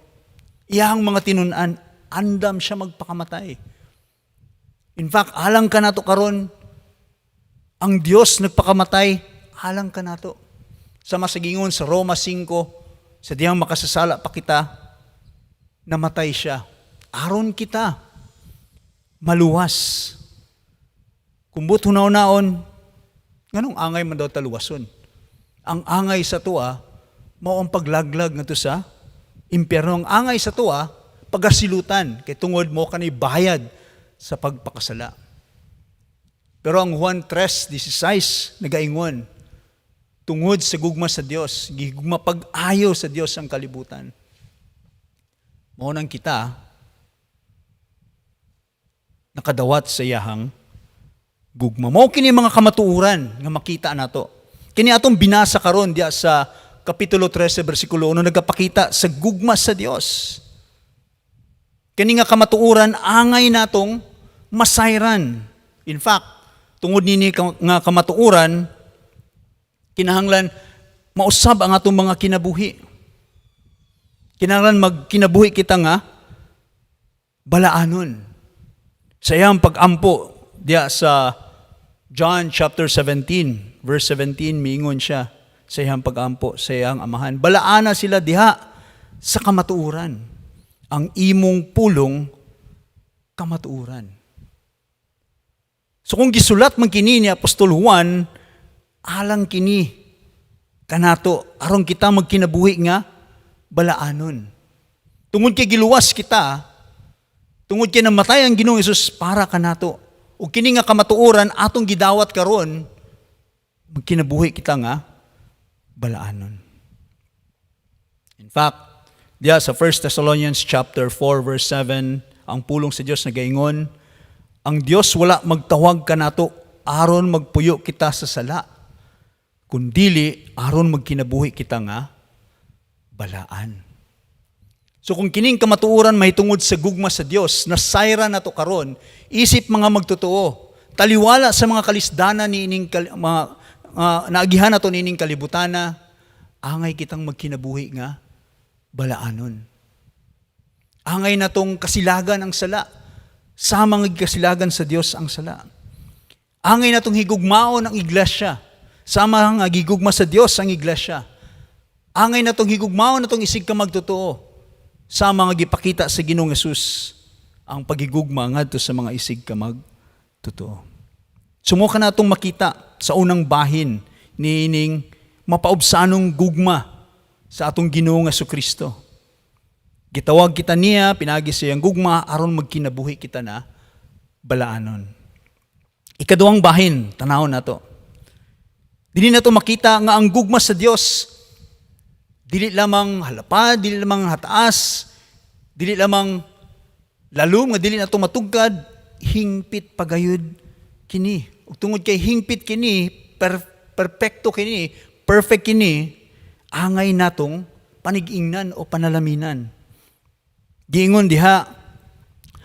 Iyang mga tinun-an, andam siya magpakamatay. In fact, alang kanato karon, ang Dios nagpakamatay alang kanato. Sama sa gingon sa Roma 5, sa dihang makasasala pa kita, namatay siya aron kita maluwas. Kung buot hunahunaon, nganong angay man daw ta luwason? Ang angay sa atoa, mao ang paglaglag ngadto sa impyerno. Ang angay sa atoa, pagasilutan, kay tungod mao kani bayad sa pagpakasala. Pero ang Juan 3:16 nagaingon, tungod sa gugma sa Dios, gigugma pag-ayo sa Dios ang kalibutan. Mao nang kita nakadawat sa iyahang gugma. Mao kini mga kamatuoran nga makita nato. Kini atong binasa karon diya sa Kapitulo 13 bersikulo 1 nagapakita sa gugma sa Dios. Kini nga kamatuoran angay natong masayran. In fact, tungod nini nga kamatuoran, kinahanglan mausab ang atong mga kinabuhi. Kinahanglan magkinabuhi kita nga balaanon. Sa iyang pag-ampo diya sa John chapter 17 verse 17, miingon siya sa iyang pag-ampo sa iyang Amahan, "Balaana sila diha sa kamatuoran. Ang imong pulong kamatuoran." So kung gisulat man kini ni Apostol Juan, alang kini kanato aron kita magkinabuhi nga balaanon. Tungod kay giluwas kita, tungod kay namatay ang Ginoong Hesus para kanato. Ug kini nga kamatuoran atong gidawat karon, magkinabuhi kita nga balaanon. In fact, diya sa 1 Thessalonians chapter 4 verse 7, ang pulong sa Dios nagaingon, ang Dios wala magtawag kanato aron magpuyo kita sa sala, kundili aron magkinabuhi kita nga balaan. So kung kining kamatuoran mahitungod sa gugma sa Dios, nasayra nato karon, isip mga magtotoo, taliwala sa mga kalisdana ni ining mga naagihan nato niining kalibutana, angay kitang magkinabuhi nga balaanon. Angay natong kasilagan ang sala, sama nga kasilagan sa Dios ang sala. Angay natong higugmaon ang iglesia, sama nga gigugma sa Dios ang iglesia. Angay natong higugmaon natong isig ka magtotoo, sama nga gipakita sa Ginoong Hesus ang pagigugma ngadto sa mga isig ka magtotoo. So mao kana atong makita sa unang bahin niining mapaubsanong gugma sa atong Ginoong Kristo. Gitawag kita niya pinagi sa iyang gugma aron magkinabuhi kita na balaanon. Ikaduhang bahin, tanawon nato. Dili nato makita nga ang gugma sa Dios dili lamang halapad, dili lamang hataas, dili lamang lalom nga dili nato matugkad, hingpit pagayod kini. Ug tungod kay hingpit kini, perpekto kini, perfect kini, angay natong panig-ingnan o panalaminan. Giingon diha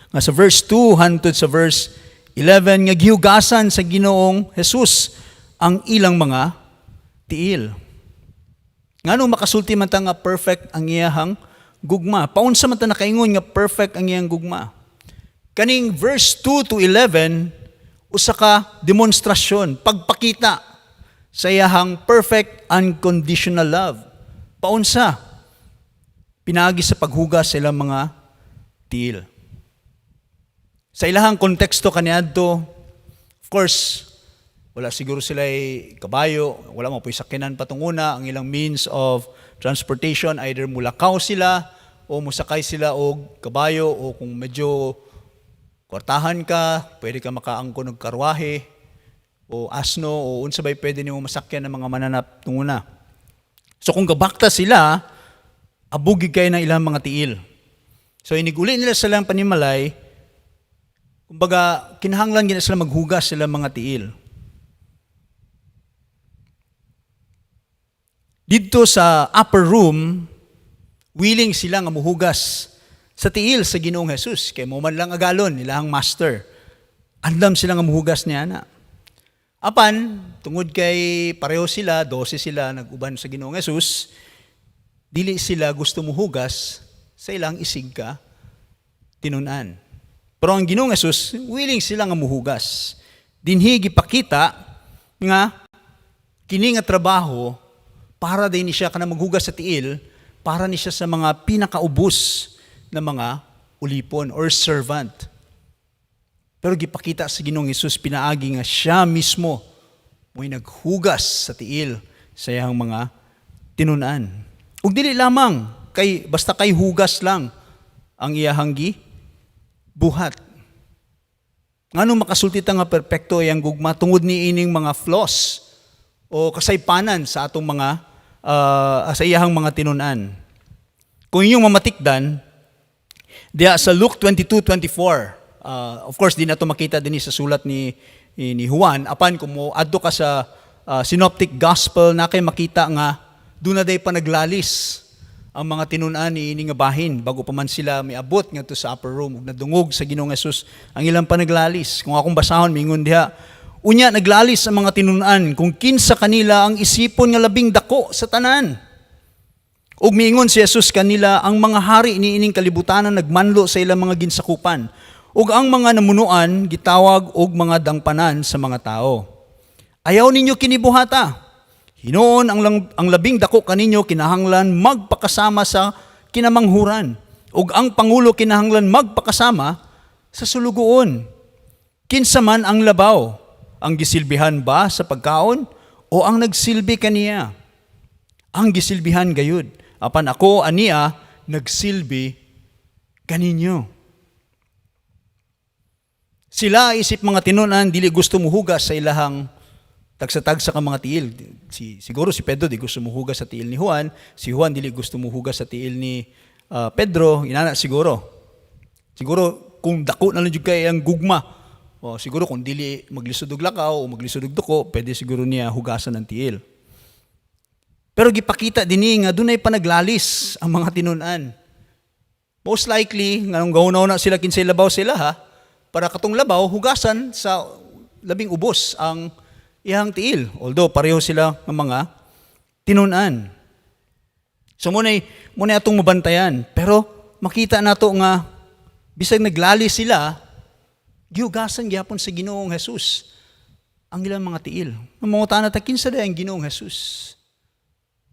nga sa verse 2 hantod sa verse 11 nga gihugasan sa Ginoong Jesus ang ilang mga tiil. Ngano makasulti man ta nga perfect ang iyahang gugma? Paunsa man ta nakaingon nga perfect ang iyang gugma? Kaning verse 2 to 11, usa ka demonstrasyon, pagpakita sa iyahang perfect unconditional love. Paunsa? Pinaagi sa paghugas sa ilang mga tiil. Sa ilahang konteksto kaniadto, of course, wala siguro sila kabayo, wala mo po'y sakyanan patunguna, ang ilang means of transportation, either mulakaw sila o musakay sila og kabayo o kung medyo kwartahan ka, pwede ka makaangkon og karwahe o asno o unsa bay pwede nimo masakyan ng mga mananap tunguna. So kung gabakta sila, abog kay ng ilang mga tiil. So iniguli nila sa ilang panimalay, kumbaga kinahanglan gid sila maghugas sila mga tiil. Didto sa upper room, willing sila nga muhugas sa tiil sa Ginoong Jesus. Kay mo man lang agalon, ilahang master. Andam sila nga muhugas niya na. Apan, tungod kay pareho sila, 12 sila nag-uban sa Ginoong Jesus, dili sila gusto muhugas sa ilang isig ka tinunan. Pero ang Ginoong Jesus, willing sila nga muhugas. Dinhi gipakita nga kini nga trabaho para din siya kana maghugas sa tiil, para ni siya sa mga pinakaubos na mga ulipon or servant. Pero gipakita sa Ginoong Hesus pinaagi nga siya mismo mo'y naghugas sa tiil sa iyang mga tinunan. Ug dili lamang kay basta kay hugas lang ang iyahang gi buhat. Ngano makasulti ta nga perpekto iyang gugma tungod ni ining mga flaws o kasaypanan sa atong mga sa iyahang mga tinunan. Kung inyong mamatikdan, diya sa Luke 22:24, of course di na to makita dinhi sa sulat ni Juan, apan kung mo adto ka sa Synoptic Gospel na kay makita nga doon na day panaglalis ang mga tinunan ni ini nga bahin bago pa man sila miabot ngadto sa upper room ug nadungog sa Ginoong Jesus ang ilang panaglalis. Kung akong basahon, mingon diha, unya naglalis ang mga tinunan kung kinsa kanila ang isipon nga labing dako sa tanan. Ug miingon si Jesus kanila, ang mga hari ni ining kalibutanan nagmanlo sa ilang mga ginsakupan ug ang mga namunuan gitawag og mga dangpanan sa mga tao. Ayaw ninyo kinibuhata. Hinuon ang labing dako kaninyo kinahanglan magpakasama sa kinamanghuran ug ang pangulo kinahanglan magpakasama sa sulugoon. Kinsa man ang labaw, ang gisilbihan ba sa pagkaon o ang nagsilbi kaniya? Ang gisilbihan gayud. Apan ako ania nagsilbi kaninyo. Sila isip mga tinunan dili gusto muhugas sa ilahang tagsa-tagsa ka mga tiil. Siguro si Pedro di gusto muhugas sa tiil ni Juan, si Juan dili gusto muhugas sa tiil ni Pedro, inana siguro. Siguro kung dako na lang jud kay ang gugma, o siguro kung dili maglisod og lakaw o maglisod og duko, pwede siguro niya hugasan ng tiil. Pero gipakita dinhi nga dunay panaglalis ang mga tinunan. Most likely, nganong gaunaw na sila kinsay labaw sila ha, para katong labaw hugasan sa labing ubos ang iyang tiil. Although pareho sila ng mga tinunan. So muna'y atong mabantayan. Pero makita nato nga bisag naglali sila, gihugasan gyapon sa Ginoong Jesus ang ilang mga tiil. Mangutana ta, kinsa day ang Ginoong Jesus?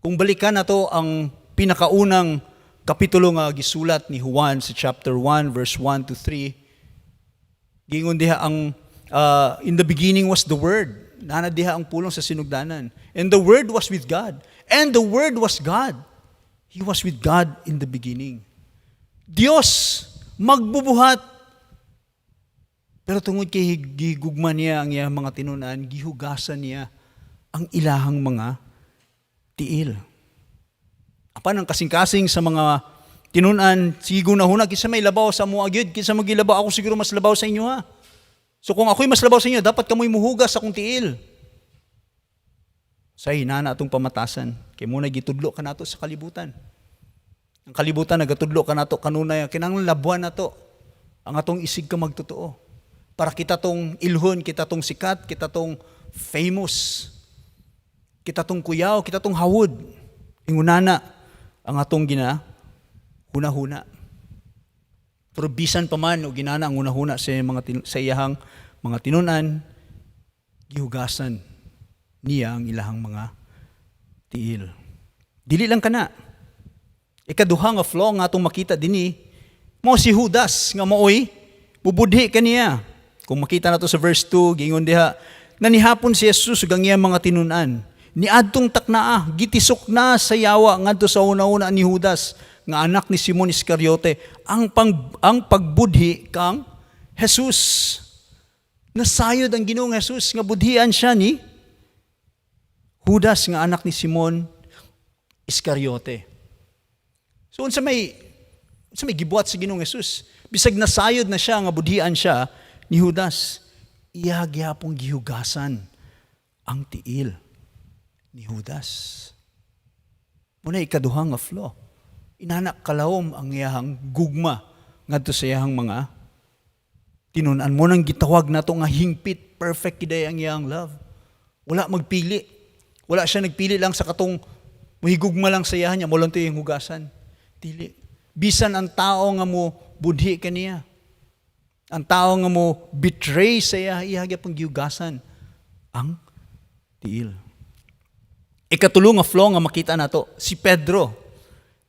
Kung balikan nato ang pinakaunang kapitulo nga gisulat ni Juan sa chapter 1 verse 1 to 3, giingon diha ang in the beginning was the Word. Nana diha ang pulong sa sinugdanan. And the Word was with God. And the Word was God. He was with God in the beginning. Dios magbubuhat. Pero tungod kay gigugma niya ang iyang mga tinunan, gihugasan niya ang ilahang mga tiil. Apan ang kasing-kasing sa mga tinunan, sige na huna, kinsa may labaw sa mo gyud, kinsa magilabaw, ako siguro mas labaw sa inyo ha. So kung ako'y mas labaw sa inyo, dapat kamoy muhugas sa akong tiil. Sa hinana atong pamatasan, kay muna gitudlo ka nato sa kalibutan. Ang kalibutan nagatudlo ka nato kanunay, kinahanglan labuan nato ang atong isig ka magtotoo. Para kita tong ilhon, kita tong sikat, kita tong famous, kita tong kuyaw, kita tong hawod. Ingunana ang atong gina huna-huna. Pero bisan pa man og inana ang hunahuna sa iyahang mga tinunan, gihugasan niya ang ilahang mga tiil. Dili lang kana. Ikaduha nga flaw nga atong makita dinhi, mao si Judas nga maoy mubudhi kaniya. Kung makita nato sa verse 2, giingon diha, nanihapon si Jesus ug ang iyang mga tinunan. Niadtong taknaa, gitisok na sa yawa ngadto sa una-una ni Judas nga anak ni Simon Iscariote ang pagbudhi kang Jesus. Nasayod ang Ginoong Jesus nga budhian siya ni Judas nga anak ni Simon Iscariote. So unsa may gibuhat sa Ginoong Jesus? Bisag nasayod na siya nga budhian siya ni Judas, iya gyapong gihugasan ang tiil ni Judas. Mao na ikaduha nga flaw. Inana kalawom ang iyahang gugma ngadto sa iyahang mga tinunan. Mao nang gitawag nato nga hingpit, perfect gyud ang iyang love. Wala magpili. Wala siya nagpili lang sa katong muhigugma lang sa iyahan niya, mao lang to iyang hugasan. Dili. Bisan ang tao nga mo budhi kaniya, ang tao nga mo betray sa iya, iya gyapon gihugasan ang tiil. Ikatulo nga flaw nga makita nato, si Pedro.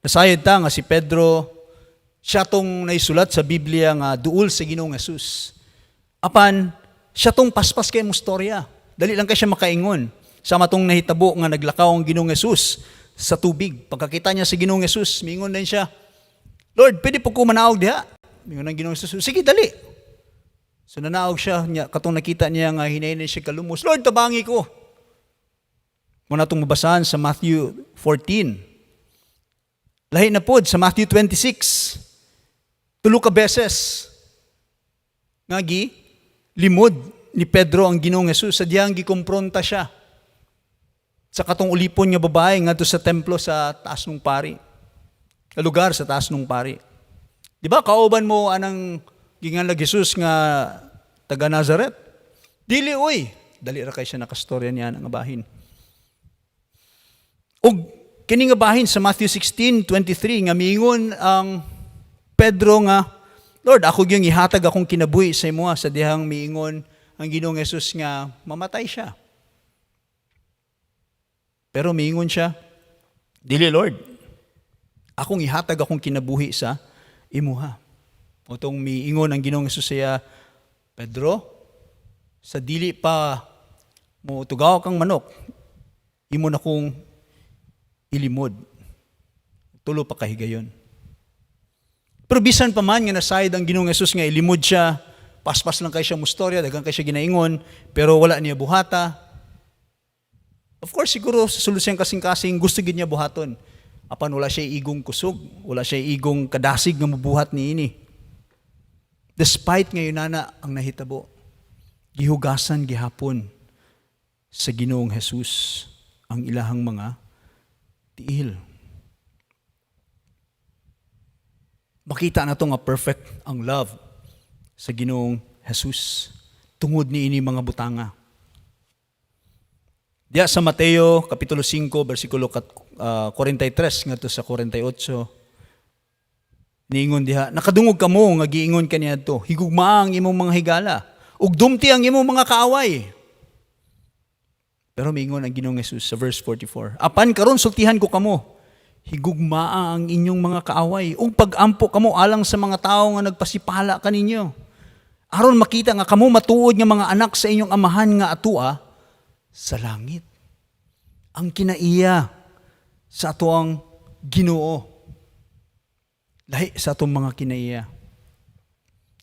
Nasayod ta nga si Pedro, siya tong naisulat sa Biblia nga duol sa Ginoong Jesus. Apan, siya tong paspas kay mo storya. Dali lang kay siya makaingon. Sama tong nahitabo nga naglakaw ang Ginoong Jesus sa tubig. Pagkakita niya sa Ginoong Jesus, mingon din siya, "Lord, pwede po ko manaog diha?" Mingon ang Ginoong Jesus, "Sige, dali." So nanaog siya, niya, katong nakita niya nga hinay siya kalumos, "Lord, tabangi ko." Mao na atong mabasahan sa Matthew 14. Lahi na pod sa Matthew 26. Tulo ka beses nga gi limod ni Pedro ang Ginoong Jesus sa diyang gikompronta siya sa katong ulipon nga babae ngadto sa templo sa taas ng pari. Lugar sa taas ng pari. Di ba kauban mo anang ginganlag Jesus nga taga Nazaret? Dili oy. Dali ra kay siya nakastorya niya nga bahin. Og kini nga bahin sa Matthew 16:23 nga miingon ang Pedro nga, "Lord, ako gyung ihatag akong kinabuhi sa imoha," sa dihang miingon ang Ginoong Jesus nga mamatay siya. Pero miingon siya, "Dili, Lord. Akong ihatag akong kinabuhi sa imuha." Utong miingon ang Ginoong Jesus siya, "Pedro, sa dili pa mo tugaw kang manok, imo na kong ilimod." Tulo pa kahigayon. Pero bisan pa man nga nasayod ang Ginoong Jesus nga ilimod siya, paspas lang kay siya mustorya, daghan kay siya ginaingon, pero wala niya buhata. Of course, siguro sa sulod siyang kasing-kasing gusto gid niya buhaton. Apan wala siya igong kusog, wala siya igong kadasig nga mabuhat niini. Despite ngayon nana ang nahitabo, gihugasan gihapon sa Ginoong Jesus ang ilahang mga tiil. Makita na to nga perfect ang love sa Ginoong Jesus tungod niini mga butanga. Diya sa Mateo kapitulo 5 bersikulo 43 ngadto sa 48, niingon diha, "Nakadungog kamo nga giingon kaniadto, 'Higugmaa ang imong mga higala ug dumti ang imong mga kaaway.' Pero miingon ang Ginoong Jesus sa verse 44, 'Apan karon sultihan ko kamo, higugmaa ang inyong mga kaaway ug pagampo kamo alang sa mga tawo nga nagpasipala kaninyo. Aron makita nga kamo matuod nga mga anak sa inyong Amahan nga atua sa langit.'" Ang kinaiya sa atoang Ginoo lahi sa atong mga kinaiya.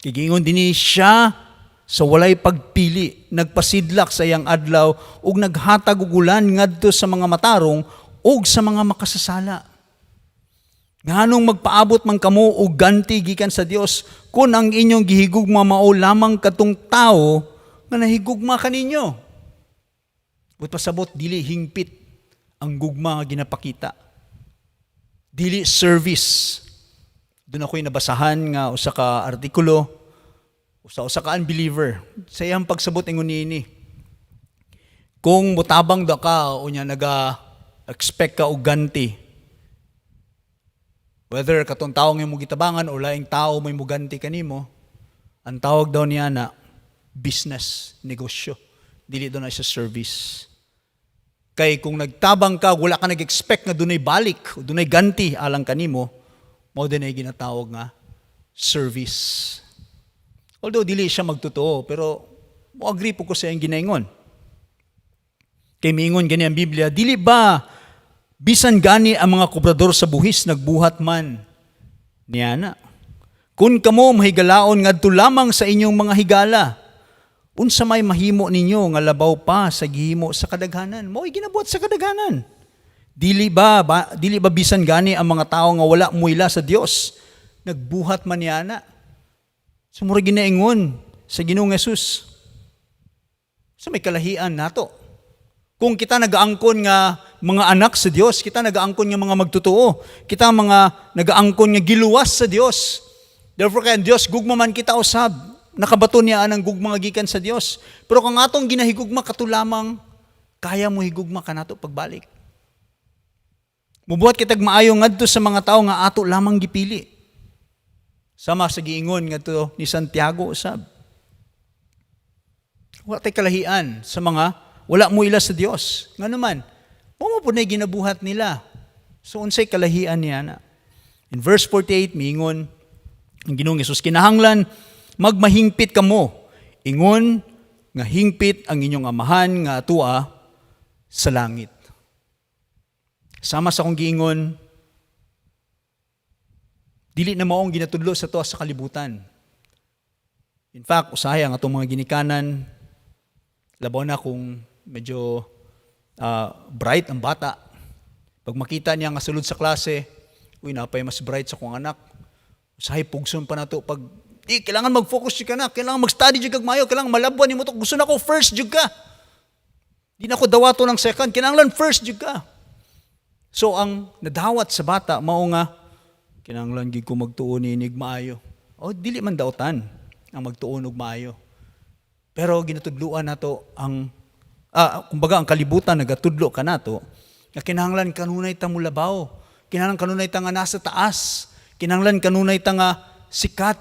Kay giingon dinhi, siya sa walay pagpili nagpasidlak sa iyang adlaw ug naghatag og ulan ngadto sa mga matarong ug sa mga makasasala. Nganong magpaabot man kamo og ganti gikan sa Dios kung ang inyong gihigugma mao lamang katong tawo nga nahigugma kaninyo? But pasabot, dili hingpit ang gugma nga ginapakita. Dili service. Duna ako'y nabasahan nga usa ka artikulo usa usa ka unbeliever. Sa iyang pagsabot ingon niini, kung mutabang da ka unya naga expect ka og ganti, Whether katong tao nga imong gitabangan o laing tao may muganti kanimo, ang tawag daw niya na business, negosyo. Dili daw na siya service. Kay kung nagtabang ka, wala ka nag-expect nga dunay balik, o dunay ganti alang kanimo, mao din ay ginatawag nga service. Although dili siya magtotoo, pero mo agree po ko sa iyang ginaingon. Kay miingon gani ang Biblia, dili ba bisan gani ang mga kobrador sa buhis nagbuhat man niana? Kung kamo mahigalaon ngadto lamang sa inyong mga higala, unsa may mahimo ninyo nga labaw pa sa gihimo sa kadaghanan? Mao'y ginabuhat sa kadaghanan. Dili ba bisan gani ang mga tao nga wala muila sa Dios nagbuhat man niana? So mura ginaingon sa Ginoong Hesus. So may kalahian nato. Kung kita nagaangkon nga mga anak sa Dios, kita nagaangkon nga mga magtotoo, kita mga nagaangkon nga giluwas sa Dios. Therefore kay ang Dios gugma man kita usab, nakabato niya anang gugma nga gikan sa Dios. Pero kung atong ginahigugma kato lamang, kaya mo higugma kanato pagbalik. Mubuhat kitag maayo ngadto sa mga tao nga ato lamang gipili. Sama sa giingon ngadto ni Santiago usab. Wala tay kalahian sa mga wala mo ila sa Dios. Nga naman, mao po na ginabuhat nila. So unsay kalahian niya na? In verse 48, miingon ang Ginoong Hesus, kinahanglan magmahingpit kamo. Ingon nga hingpit ang inyong amahan nga atua sa langit. Sama sa akong giingon, dili na maong ginatudlo sa to sa kalibutan. In fact, usahay ang atong mga ginikanan, labaw na kung medyo bright ang bata. Pag makita niya nga sulod sa klase, uy, napay mas bright sa kong anak. Usahay pugson pa nato pag di kailangan mag-focus jud ka na, kailangan mag-study jud kag maayo, kailangan malabwan nimo to. Gusto na ko first jud ka. Di na ko dawato ng second, kinahanglan first jud ka. So ang nadawat sa bata mao nga kinahanglan gid ko magtuon niinig maayo. O dili man dautan ang magtuon og maayo. Pero ginatudluan nato ang kumbaga ang kalibutan nagatudlo kanato nga kinahanglan kanunay ta mulabaw. Kinahanglan kanunay ta nga nasa taas. Kinahanglan kanunay ta nga sikat.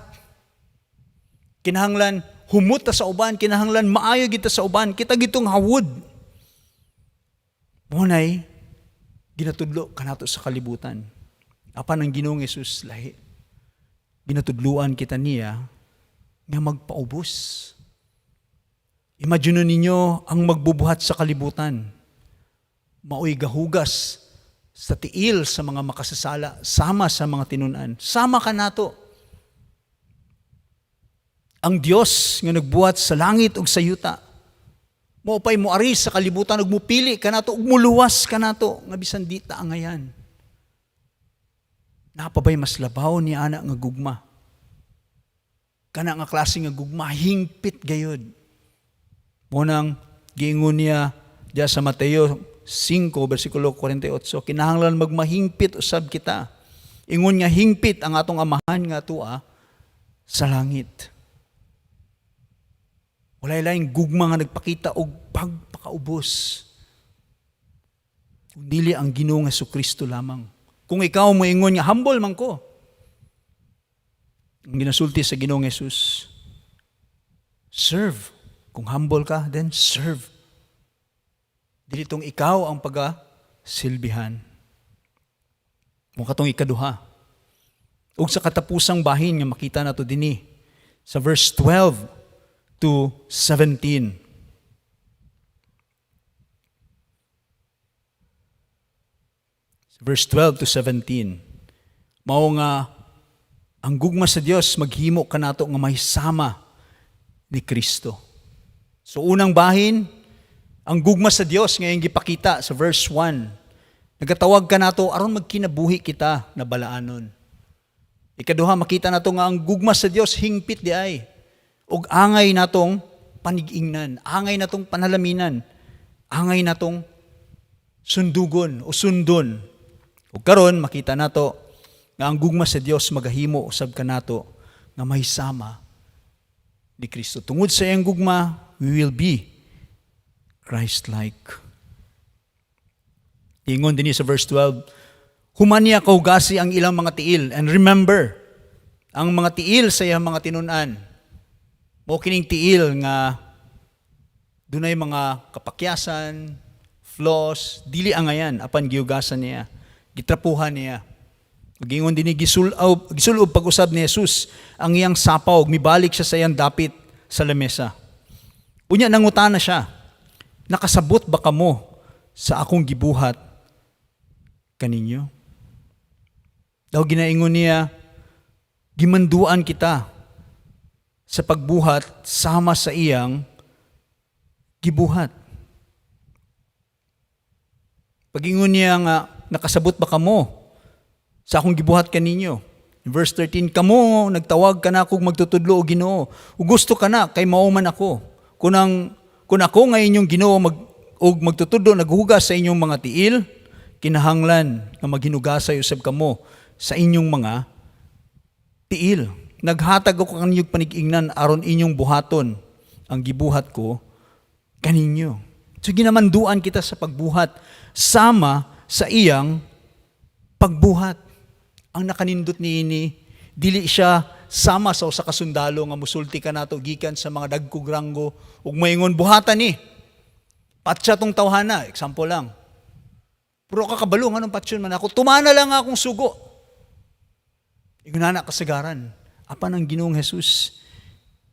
Kinahanglan humot ta sa uban, kinahanglan maayo kita sa uban, kita gitong hawod. Mao nay ginatudlo kanato sa kalibutan. Apan ang Ginoong Hesus lahi. Ginatudluan kita niya nga magpaubos. Imagine ninyo ang magbubuhat sa kalibutan. Maoy gahugas sa tiil sa mga makasasala, sama sa mga tinunan. Sama ka nato. Ang Dios nga nagbuhat sa langit ug sa yuta. Mao pay moari sa kalibutan ug mupili kanato ug muluwas kanato nga bisan di ta angayan. Naa pa bay mas labaw ni ana nga gugma? Kana nga klase nga gugma hingpit gayud. Mo nang giingon niya diya sa Mateo 5 bersikulo 48, kinahanglan magmahingpit usab kita. Ingon nga hingpit ang atong amahan nga atua sa langit. Walay laing gugma nga nagpakita og pagpakaubos. Kung dili ang Ginoong Kristo lamang. Kung ikaw moingon nga humble man ko, ang ginasulti sa Ginoong Jesus, serve. Kung humble ka, then serve. Dili tong ikaw ang paga-silbihan. Mo katong ikaduha. Ug sa katapusang bahin nga makita nato dinhi sa verse 12 to 17. Verse 12 to 17. Mao nga ang gugma sa Dios maghimo kanato nga mahisama ni Kristo. So unang bahin, ang gugma sa Dios ngayon gipakita sa verse 1. Nagatawag kanato aron magkinabuhi kita na balaanon. Ikaduha, makita nato nga ang gugma sa Dios hingpit di ay. Ug angay natong panigingnan, angay natong panalaminan, angay natong sundugon o sundon. Ug karon makita nato nga ang gugma sa Dios magahimo usab kanato nga mahisama ni Kristo. Tungod sa iyang gugma, we will be Christ-like. Ingon dinhi sa verse 12, Human niya kahugasi ang ilang mga tiil. And remember, ang mga tiil sa iyang mga tinun-an, mao kining tiil nga dunay mga kapakyasan, flaws, dili angayan apan gihugasan niya, gitrapuhan niya. Gingon dinhi, gisulob pag-usab ni Jesus ang iyang sapaw, mibalik siya sa iyang dapit sa lamesa. Unya nangutana siya, "Nakasabot ba kamo sa akong gibuhat kaninyo?" Daw ginaingon niya, gimanduan kita sa pagbuhat sama sa iyang gibuhat. Pagingon niya nga, "Nakasabot ba kamo sa akong gibuhat kaninyo?" In verse 13, "Kamo nagtawag kanakog magtutudlo o Ginoo. Ug gusto kana kay mao man ako. Kung ako nga inyong Ginoo ug magtutudlo naghugas sa inyong mga tiil, kinahanglan nga maghinugasay usab kamo sa inyong mga tiil. Naghatag ako kaninyong panig-ingnan aron inyong buhaton ang gibuhat ko kaninyo." So ginamanduan kita sa pagbuhat sama sa iyang pagbuhat. Ang nakanindot niini, dili siya sama sa usa ka sundalo nga musulti kanato gikan sa mga dagkog ranggo ug maingon, "Buhatan ni. Patya tong tawhana," example lang. "Pero kakabalo nganong patyon man ako, tumana lang akong sugo." Ingon ana kasagaran. Apan ang Ginoong Jesus,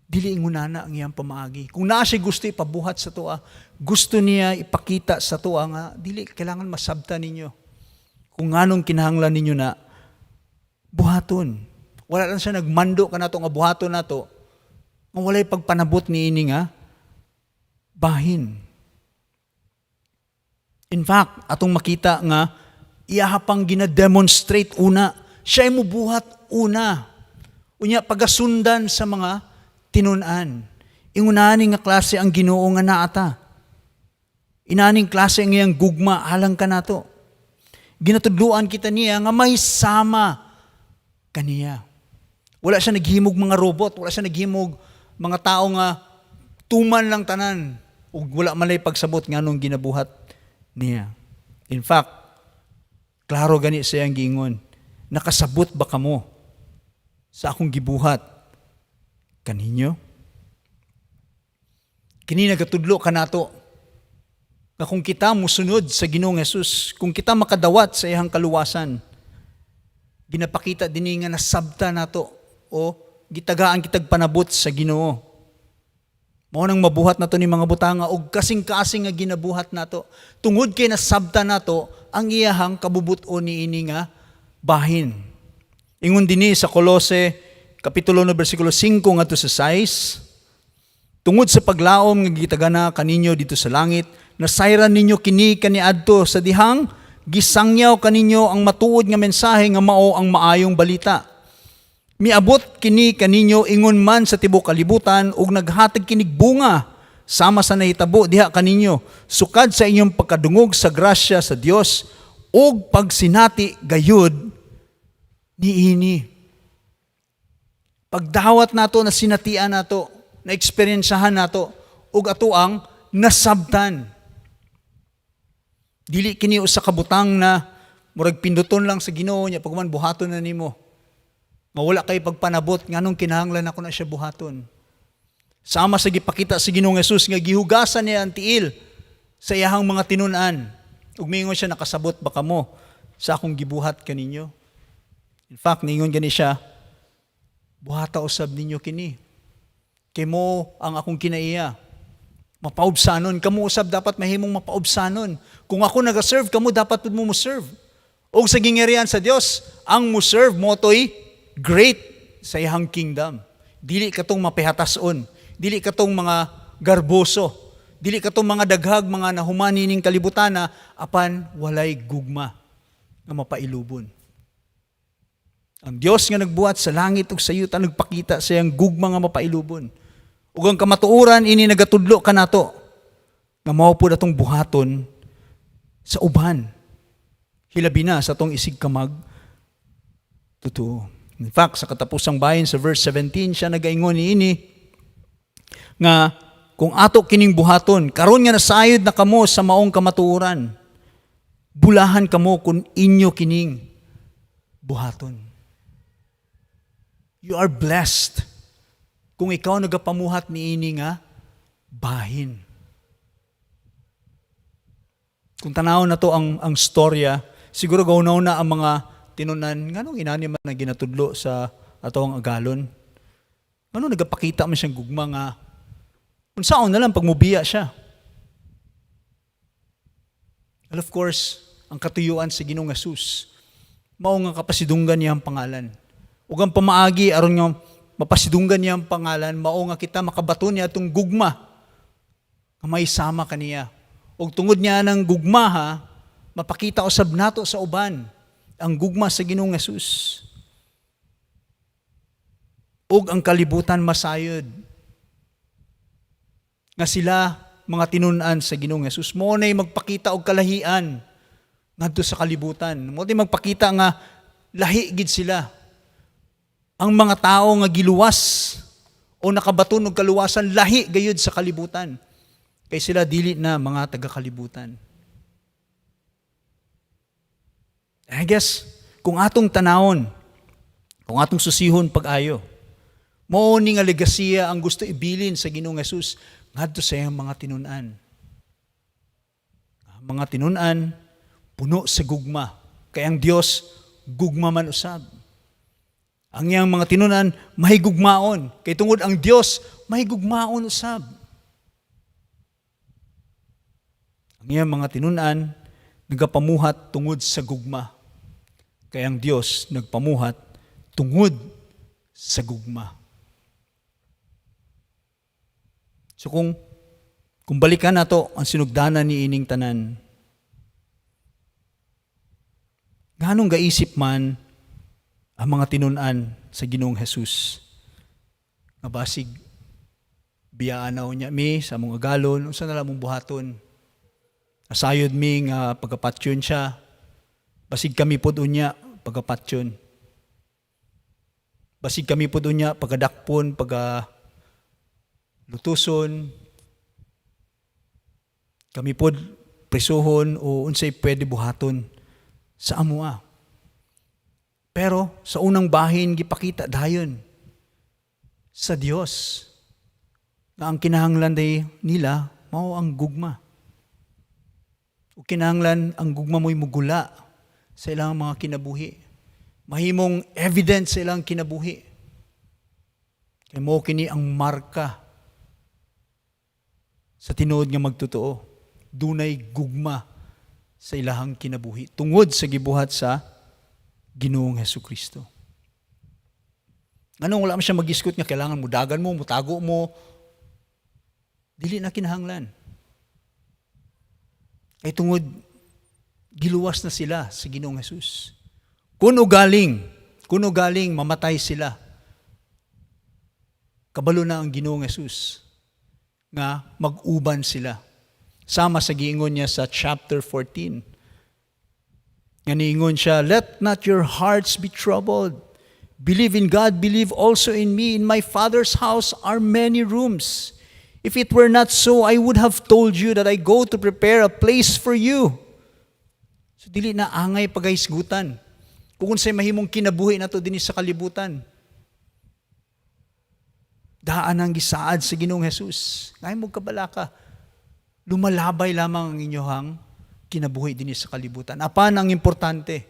dili ingon ana ang iyang pamaagi. Kung naa siya gusto ipabuhat sa atoa, gusto niya ipakita sa atoa nga dili kailangan masabta ninyo kung nganong kinahanglan ninyo na buhaton. Wala lang siya nagmando kanato nga buhaton nato nga walay pagpanabot niini nga bahin. In fact, atong makita nga iyaha pang gina-demonstrate una. Siya ay mubuhat una. Unya pagasundan sa mga tinun-an. Ingunani nga klase ang Ginoo nga naata. Inaning klase ang iyang gugma alang kanato. Ginatudluan kita niya nga may sama kaniya. Wala siya naghimog mga robot, wala siya naghimog mga tao nga tuman lang tanan ug wala man lay pagsabot nganong ginabuhat niya. In fact, klaro gani sa iyang giingon, "Nakasabot ba kamo sa akong gibuhat kaninyo?" Kini nagatudlo kanato nga kung kita musunod sa Ginoong Jesus, kung kita makadawat sa iyang kaluwasan, ginapakita dinhi nga nasabta nato o gitagaan kitag panabot sa Ginoo. Mao nang mabuhat nato ni mga butanga og kasing-kasing nga ginabuhat nato tungod kay nasabta nato ang iyahang kabubut-on niini nga bahin. Ingon dinhi sa Kolose kapitulo 1 bersikulo 5 ngadto sa 6, "Tungod sa paglaom nga gitagana kaninyo didto sa langit, nasayran ninyo kini kaniadto sa dihang gisangyaw kaninyo ang matuod nga mensahe nga mao ang maayong balita. Miabot kini kaninyo ingon man sa tibuok kalibutan ug naghatag kinig bunga sama sa nahitabo diha kaninyo sukad sa inyong pagkadungog sa grasya sa Dios ug pagsinati gayud niini." Pagdawat nato na sinatian nato, na eksperyensahan nato ug ato ang nasabtan. Dili kini usa ka butang na murag pinduton lang sa Ginoo niya pagman buhaton na nimo. Nga wala kay pagpanabot nganong kinahanglan ako na siya buhaton. Sama sa gipakita sa Ginoong Jesus nga gihugasan niya ang tiil sa iyahang mga tinun-an. Ug miingon siya, "Nakasabot ba kamo sa akong gibuhat kaninyo?" In fact, niingon gani siya, "Buhata usab ninyo kini. Kay mo ang akong kinaiya. Mapaubsanon. Kamo usab dapat mahimong mapaubsanon. Kung ako naga-serve, kamo dapat pud mo mo-serve. Og sa gingharian sa Dios, ang mo-serve mao to'y great sa iyang kingdom. Dili katong mapihatason, dili katong mga garboso, dili katong mga daghag mga nahumani ning kalibutana apan walay gugma nga mapailubon. Ang Dios nga nagbuhat sa langit ug sa yuta nagpakita sa iyang gugma nga mapailubon. Ug ang kamatuoran ini nagatudlo kanato nga mao pud atong buhaton sa uban. Hilabi na sa atong isig kamag totoo. In fact, sa katapusang bahin sa verse 17, siya nagaingon niini nga kung ato kining buhaton, karon nga nasayod na kamo sa maong kamatuoran, bulahan kamo kung inyo kining buhaton. You are blessed kung ikaw nagapamuhat niini nga bahin. Kung tanaw na to ang storya, siguro gaunaw na ang mga tinunan, nganong inani man na ginatudlo sa atong agalon? Nganong nagapakita man siyang gugma nga unsaon na lang pag mubiya siya? And of course, ang katuyuan sa Ginoong Jesus, mao nga kapasidunggan niya ang pangalan. Ug ang pamaagi aron nga mapasidunggan niya ang pangalan, mao nga kita makabaton niya atong gugma nga may sama kaniya. Ug tungod niya ng gugma ha, mapakita usab nato sa uban ang gugma sa Ginoong Jesus. Ug ang kalibutan masayod nga sila mga tinun-an sa Ginoong Jesus. Mao na'y magpakita og kalahian ngadto sa kalibutan. Mao na'y magpakita nga lahi gid sila. Ang mga tao nga giluwas o nakabaton og kaluwasan, lahi gayud sa kalibutan. Kay sila dili na mga taga-kalibutan. I guess, kung atong tanawon, kung atong susihon pag-ayo, mao ni nga legasiya ang gusto ibilin sa Ginoong Jesus ngadto sa iyang mga tinun-an. Ang mga tinun-an puno sa gugma. Kay ang Dios gugma man usab. Ang iyang mga tinun-an mahigugmaon. Kay tungod ang Dios mahigugmaon usab. Ang iyang mga tinun-an nagapamuhat tungod sa gugma. Kay ang Dios nagpamuhat tungod sa gugma. So kung balikan nato ang sinugdanan ni ining tanan, nganong gaisip man ang mga tinun-an sa Ginoong Jesus nga basig biyaan na unya mi sa among agalon, unsa na lang among buhaton? Asayod mi nga pagkapatyon siya, basig kami pod unya pagkapatyon, basig kami pod unya pagkadakpon, pagka lutuson, kami pod prisuhon o unsay pwede buhaton sa amoa. Pero sa unang bahin gipakita dayon sa Dios nga ang kinahanglan day nila mao ang gugma. O kinahanglan ang gugma mo'y mugula sa ilang mga kinabuhi. Mahimong evidence sa ilang kinabuhi. Kay mo kini ang marka sa tinuod nga magtotoo. Dunay gugma sa ilahang kinabuhi tungod sa gibuhat sa Ginoong Hesukristo. Anong wala man siya mag-iskot nga kailangan mudagan mo, mutago mo? Dili na kinahanglan. Kay tungod giluwas na sila sa Ginoong Jesus. Kuno galing mamatay sila, kabalo na ang Ginoong Jesus nga mag-uban sila. Sama sa giingon niya sa chapter 14. Nga niingon siya, "Let not your hearts be troubled. Believe in God, believe also in me. In my Father's house are many rooms. If it were not so, I would have told you that I go to prepare a place for you." So dili na angay pagahisgutan kung unsay mahimong kinabuhi nato dinhi sa kalibutan. Daan ang gisaad sa Ginoong Jesus. Ngayon mo kabalaka, lumalabay lamang ang inyong kinabuhi dinhi sa kalibutan. Apan ang importante,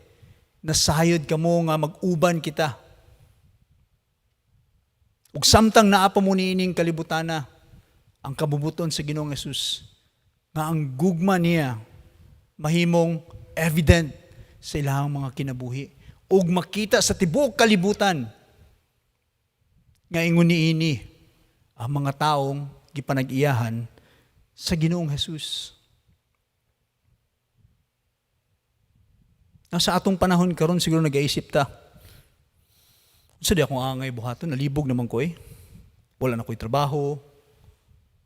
nasayod kamo nga mag-uban kita. Ug samtang naa pa mo niining kalibutana, ang kabubuton sa Ginoong Jesus, nga ang gugma niya mahimong evident sa ilang mga kinabuhi ug makita sa tibuok kalibutan nga ingon niini ang mga taong gipanag-iyahan sa Ginoong Jesus. Now, sa atong panahon karon siguro nag-aisip ta, unsa di akong angay buhaton, nalibog naman ko eh. Wala na ko'y trabaho,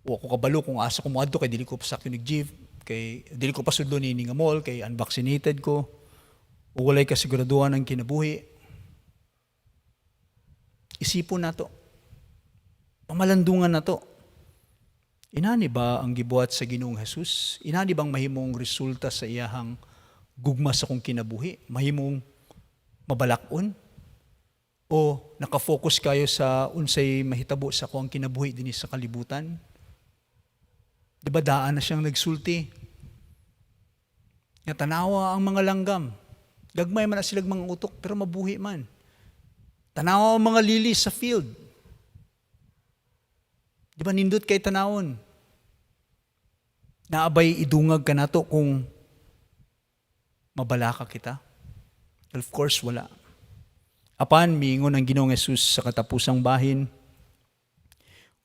o ako kabalo kung asa ko moadto kay dili ko pasakyon og jeep, kay dili ko pasudlo niini nga mall kay unvaccinated ko, o walay kasiguraduhan ang kinabuhi. Isipon nato. Pamalandungan nato. Inani ba ang gibuhat sa Ginoong Jesus? Inani bang mahimong resulta sa iyahang gugma sa kong kinabuhi? Mahimong Mabalakon? O nakafocus kayo sa unsay mahitabo sa akong kinabuhi dinhi sa kalibutan? Di ba daan na siyang nagsulti? Nga tanawa ang mga langgam. Gagmay man na silang mga utok pero mabuhi man. Tanawa ang mga lilies sa field. Di ba nindot kay tanawon? Naa bay idungag kanato kung mabalaka kita? Of course, wala. Apan, miingon ang Ginoong Hesus sa katapusang bahin,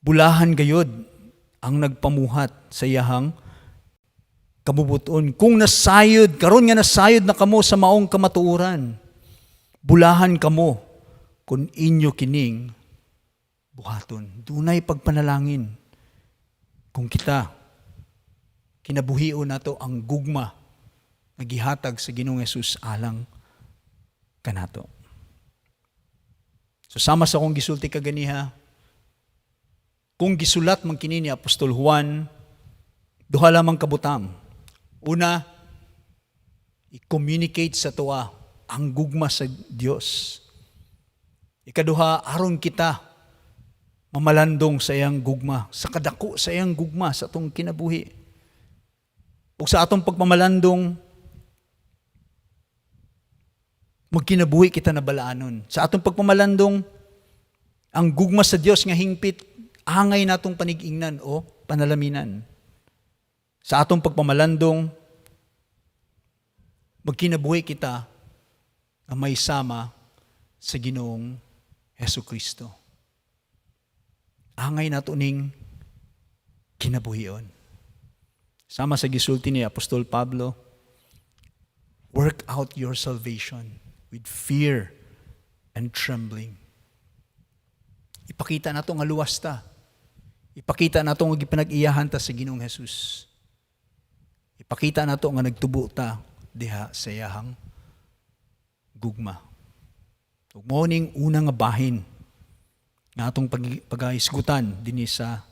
bulahan gayod ang nagpamuhat sa iyahang kabubuton. Kung nasayod, karon nga nasayod na kamo sa maong kamatuoran, bulahan kamo kung inyo kining buhaton. Dunay pagpanalangin kung kita kinabuhion nato ang gugma nga gihatag sa Ginoong Hesus alang kanato. So sama sa akong gisulti kaganiha, kung gisulat man kini ni Apostol Juan, duha lamang kabutang. Una, i-communicate sa atoa ang gugma sa Dios. Ikaduha, aron kita mamalandong sa iyang gugma, sa kadako sa iyang gugma sa atong kinabuhi. Ug sa atong pagpamalandong, magkinabuhi kita na balaanon. Sa atong pagpamalandong, ang gugma sa Dios nga hingpit, angay natong panig-ingnan o panalaminan. Sa atong pagpamalandong, magkinabuhi kita nga may sama sa Ginoong Hesu Kristo. Angay nato ning kinabuhion. Sama sa gisulti ni Apostol Pablo, "Work out your salvation with fear and trembling." Ipakita nato nga luwas ta. Ipakita nato nga gipanag-iyahan ta sa Ginoong Hesus. Ipakita nato nga nagtubo ta diha sa iyahang gugma. Ug mao ning una nga bahin nga atong pagahisgutan dinhi sa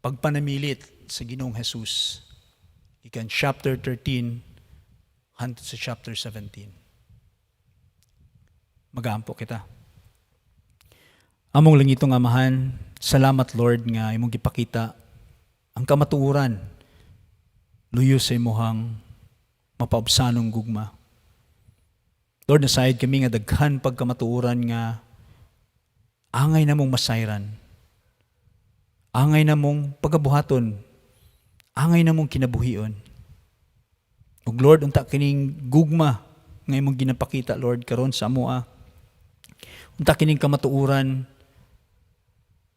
pagpanamilit sa Ginoong Hesus gikan chapter 13 hangtod sa chapter 17. Magaampo kita. Among langitong Amahan, salamat, Lord, nga imong gipakita ang kamatuoran luyo sa imuhang mapaubsanong gugma. Lord, nasayod kami nga daghan pagkamatuoran nga angay namong masayran. Angay namong pagabuhaton. Angay namong kinabuhion. Ug Lord, unta kining gugma nga imong ginapakita, Lord, karon sa amoa. Unta kining kamatuoran,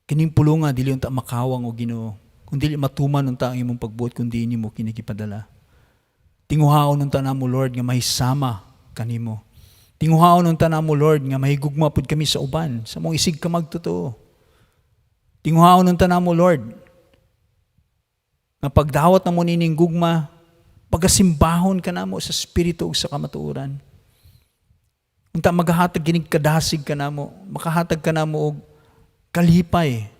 kining pulunga dili unta makawang, o Ginoo, kung dili matuman unta ang imong pagbuot kung di nimo kini gipadala. Tinguhaon unta namo, Lord, nga mahisama kanimo. Tinguhaon unta namo, Lord, nga mahigugma pud kami sa uban, sa among isig ka magtotoo. Tinguhaon unta namo, Lord, nga pagdawat namo nining gugma, pagasimbahon ka namo sa spirito ug sa kamatuoran. Unta magahatag kinig kadasig kanamo, makahatag kanamo og kalipay.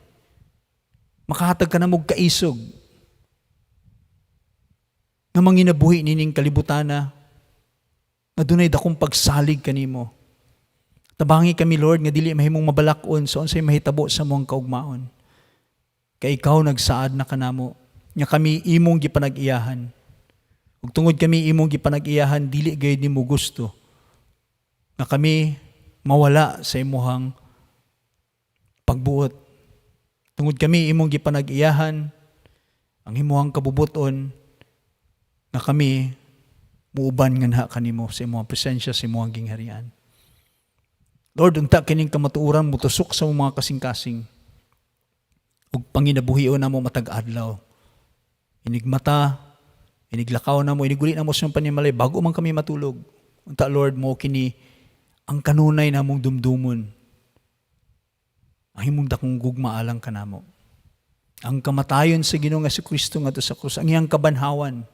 Makahatag kanamo og kaisog. Nga manginabuhi nining kalibutana nga dunay dakong pagsalig kanimo. Tabangi kami, Lord, nga dili mahimong mabalak-on sa unsay mahitabo sa among kaugmaon. Kay ikaw nagsaad na kanamo nga kami imong gipanag-iyahan. Ug tungod kami imong gipanag-iyahan, dili gayud nimo gusto nga kami mawala sa imuhang pagbuot. Tungod kami imong gipanag-iyahan, ang imuhang kabubuton nga kami muuban nganha kanimo sa imong presensya sa imong gingharian. Lord, unta kining kamatuoran mutusok sa mga kasing-kasing ug panginabuhion namo matag adlaw. Inigmata, iniglakaw namo, iniguli namo sa panimalay bago man kami matulog. Unta, Lord, mo kini ang kanunay namong dumdumon. Ang imong dakong gugma alang kanamo. Ang kamatayon sa Ginoong Kristo ngadto sa krus, ang iyang kabanhawan.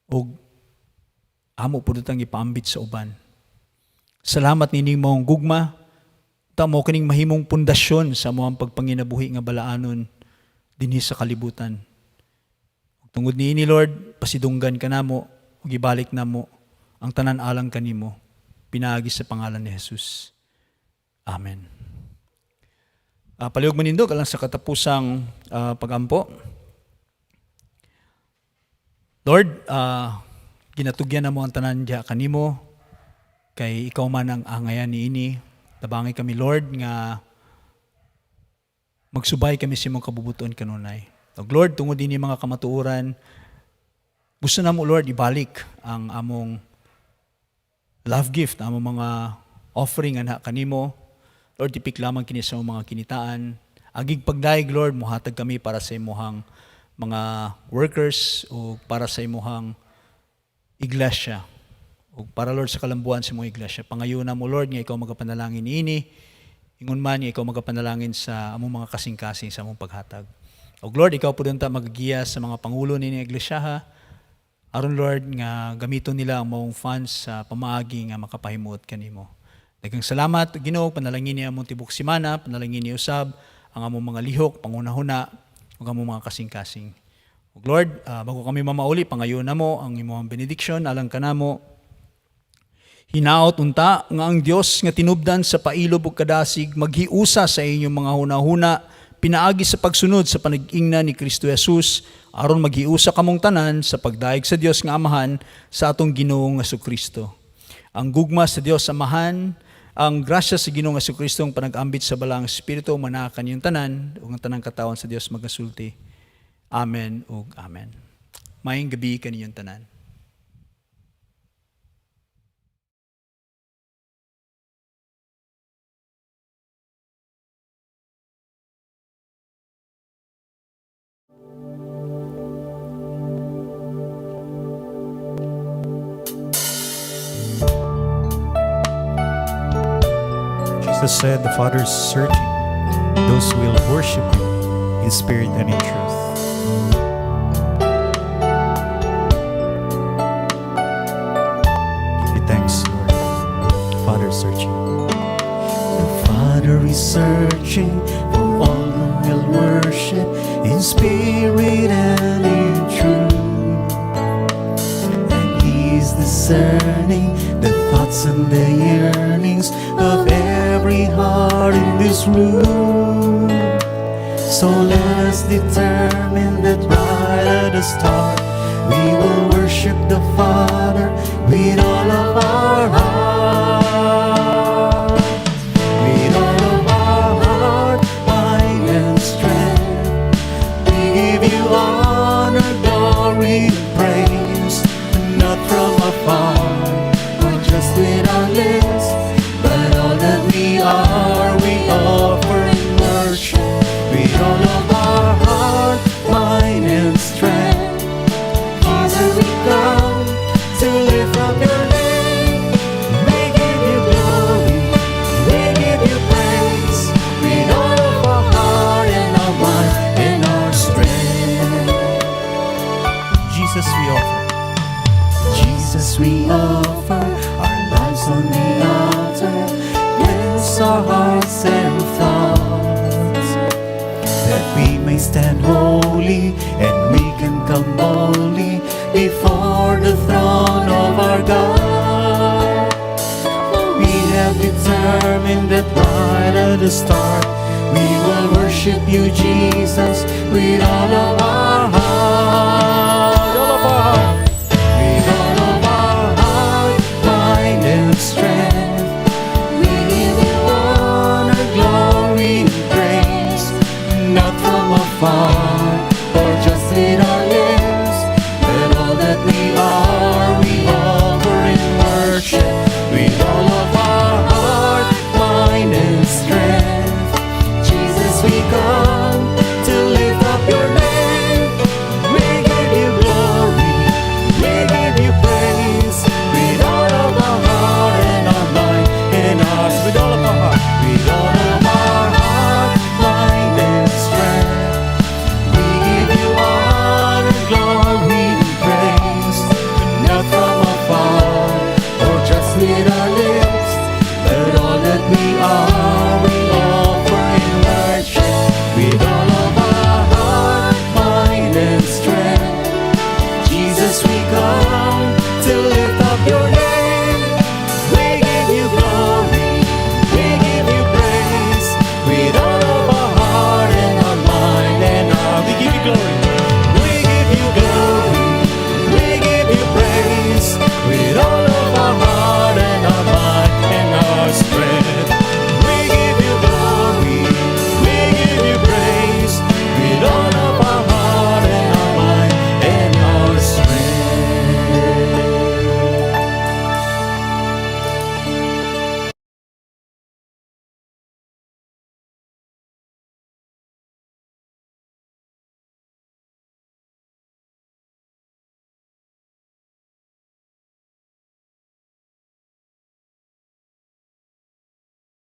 Ug amo pud ang ipaambit sa uban. Salamat nining maong gugma. Ta mo kining mahimong pundasyon sa among pagpanginabuhi nga balaanon dinhi sa kalibutan. Ug tungod niini, Lord, pasidunggan ka namo ug ibalik namo Ang tanan alang kanimo, pinaagi sa pangalan ni Jesus. Amen. Palihog manindog alang sa katapusang pagampo. Lord, ginatugyan namo ang tanan diha kanimo kay ikaw man ang angayan niini. Tabangi kami, Lord, nga magsubay kami sa imong kabubuton kanunay. Ug Lord, tungod dinhi mga kamatuoran, gusto namo, Lord, ibalik ang among love gift, ang among mga offering anha kanimo. Lord, tipik lamang kini sa imong mga kinitaan. Agig pagdayeg, Lord, muhatag kami para sa imuhang mga workers o para sa imuhang iglesia. O para, Lord, sa kalambuan sa imong iglesia. Pangayo namo, Lord, nga ikaw magapanalangin niini. Ingon man nga ikaw magapanalangin sa among mga kasing-kasing sa among paghatag. O Lord, ikaw pud unta magagiya sa mga pangulo nini iglesia ha. Aron, Lord, nga gamiton nila ang maong funds sa pamaagi nga makapahimuot kanimo. Daghang salamat, Ginoo, panalangin ni among tibok simana, panalangin ni usab ang among mga lihok, pangunahuna ug among mga kasing-kasing. Ug Lord, bago kami mamauli, pangayo namo ang imong benediction alang kanamo. Hinaot unta nga ang Dios nga tinubdan sa pailob ug kadasig maghiusa sa inyong mga hunahuna pinaagi sa pagsunod sa panag-ingna ni Kristo Jesus, aron maghiusa kamong tanan sa pagdayeg sa Dios nga Amahan sa atong Ginoong Kristo. Ang gugma sa Dios Amahan, ang grasya sa Ginoong Kristo, ang panag-ambit sa Balaang Espiritu manaa kaninyong tanan, ug ang tanang katawhan sa Dios magasulti. Amen ug amen. Maayong gabi kaninyong tanan. Jesus said the Father is searching those who will worship Him in spirit and in truth. Give you thanks, Lord. Father is searching. The Father is searching for all who will worship in spirit and in truth. And He is discerning the thoughts and the yearnings of every heart in this room. So let us determine that right at the start we will worship the Father with all of our heart. With all of our heart, mind, and strength, we give you honor, glory, and praise. Not from afar, or just with our lips, but all that we are, we offer in worship. With all of our heart, mind, and strength, Jesus, we come to lift up your name. We give you glory, we give you praise, with all of our heart and our mind and our strength. Jesus, we offer. Jesus, we offer our lives on the altar. Cleanse our hearts and thoughts, that we may stand holy and we can come boldly before the throne of our God. We have determined that right at the start we will worship you, Jesus, with all of our heart. All of our heart. With all of our heart, mind, and strength, we give you honor, glory, and praise. Not from afar or just with our lips,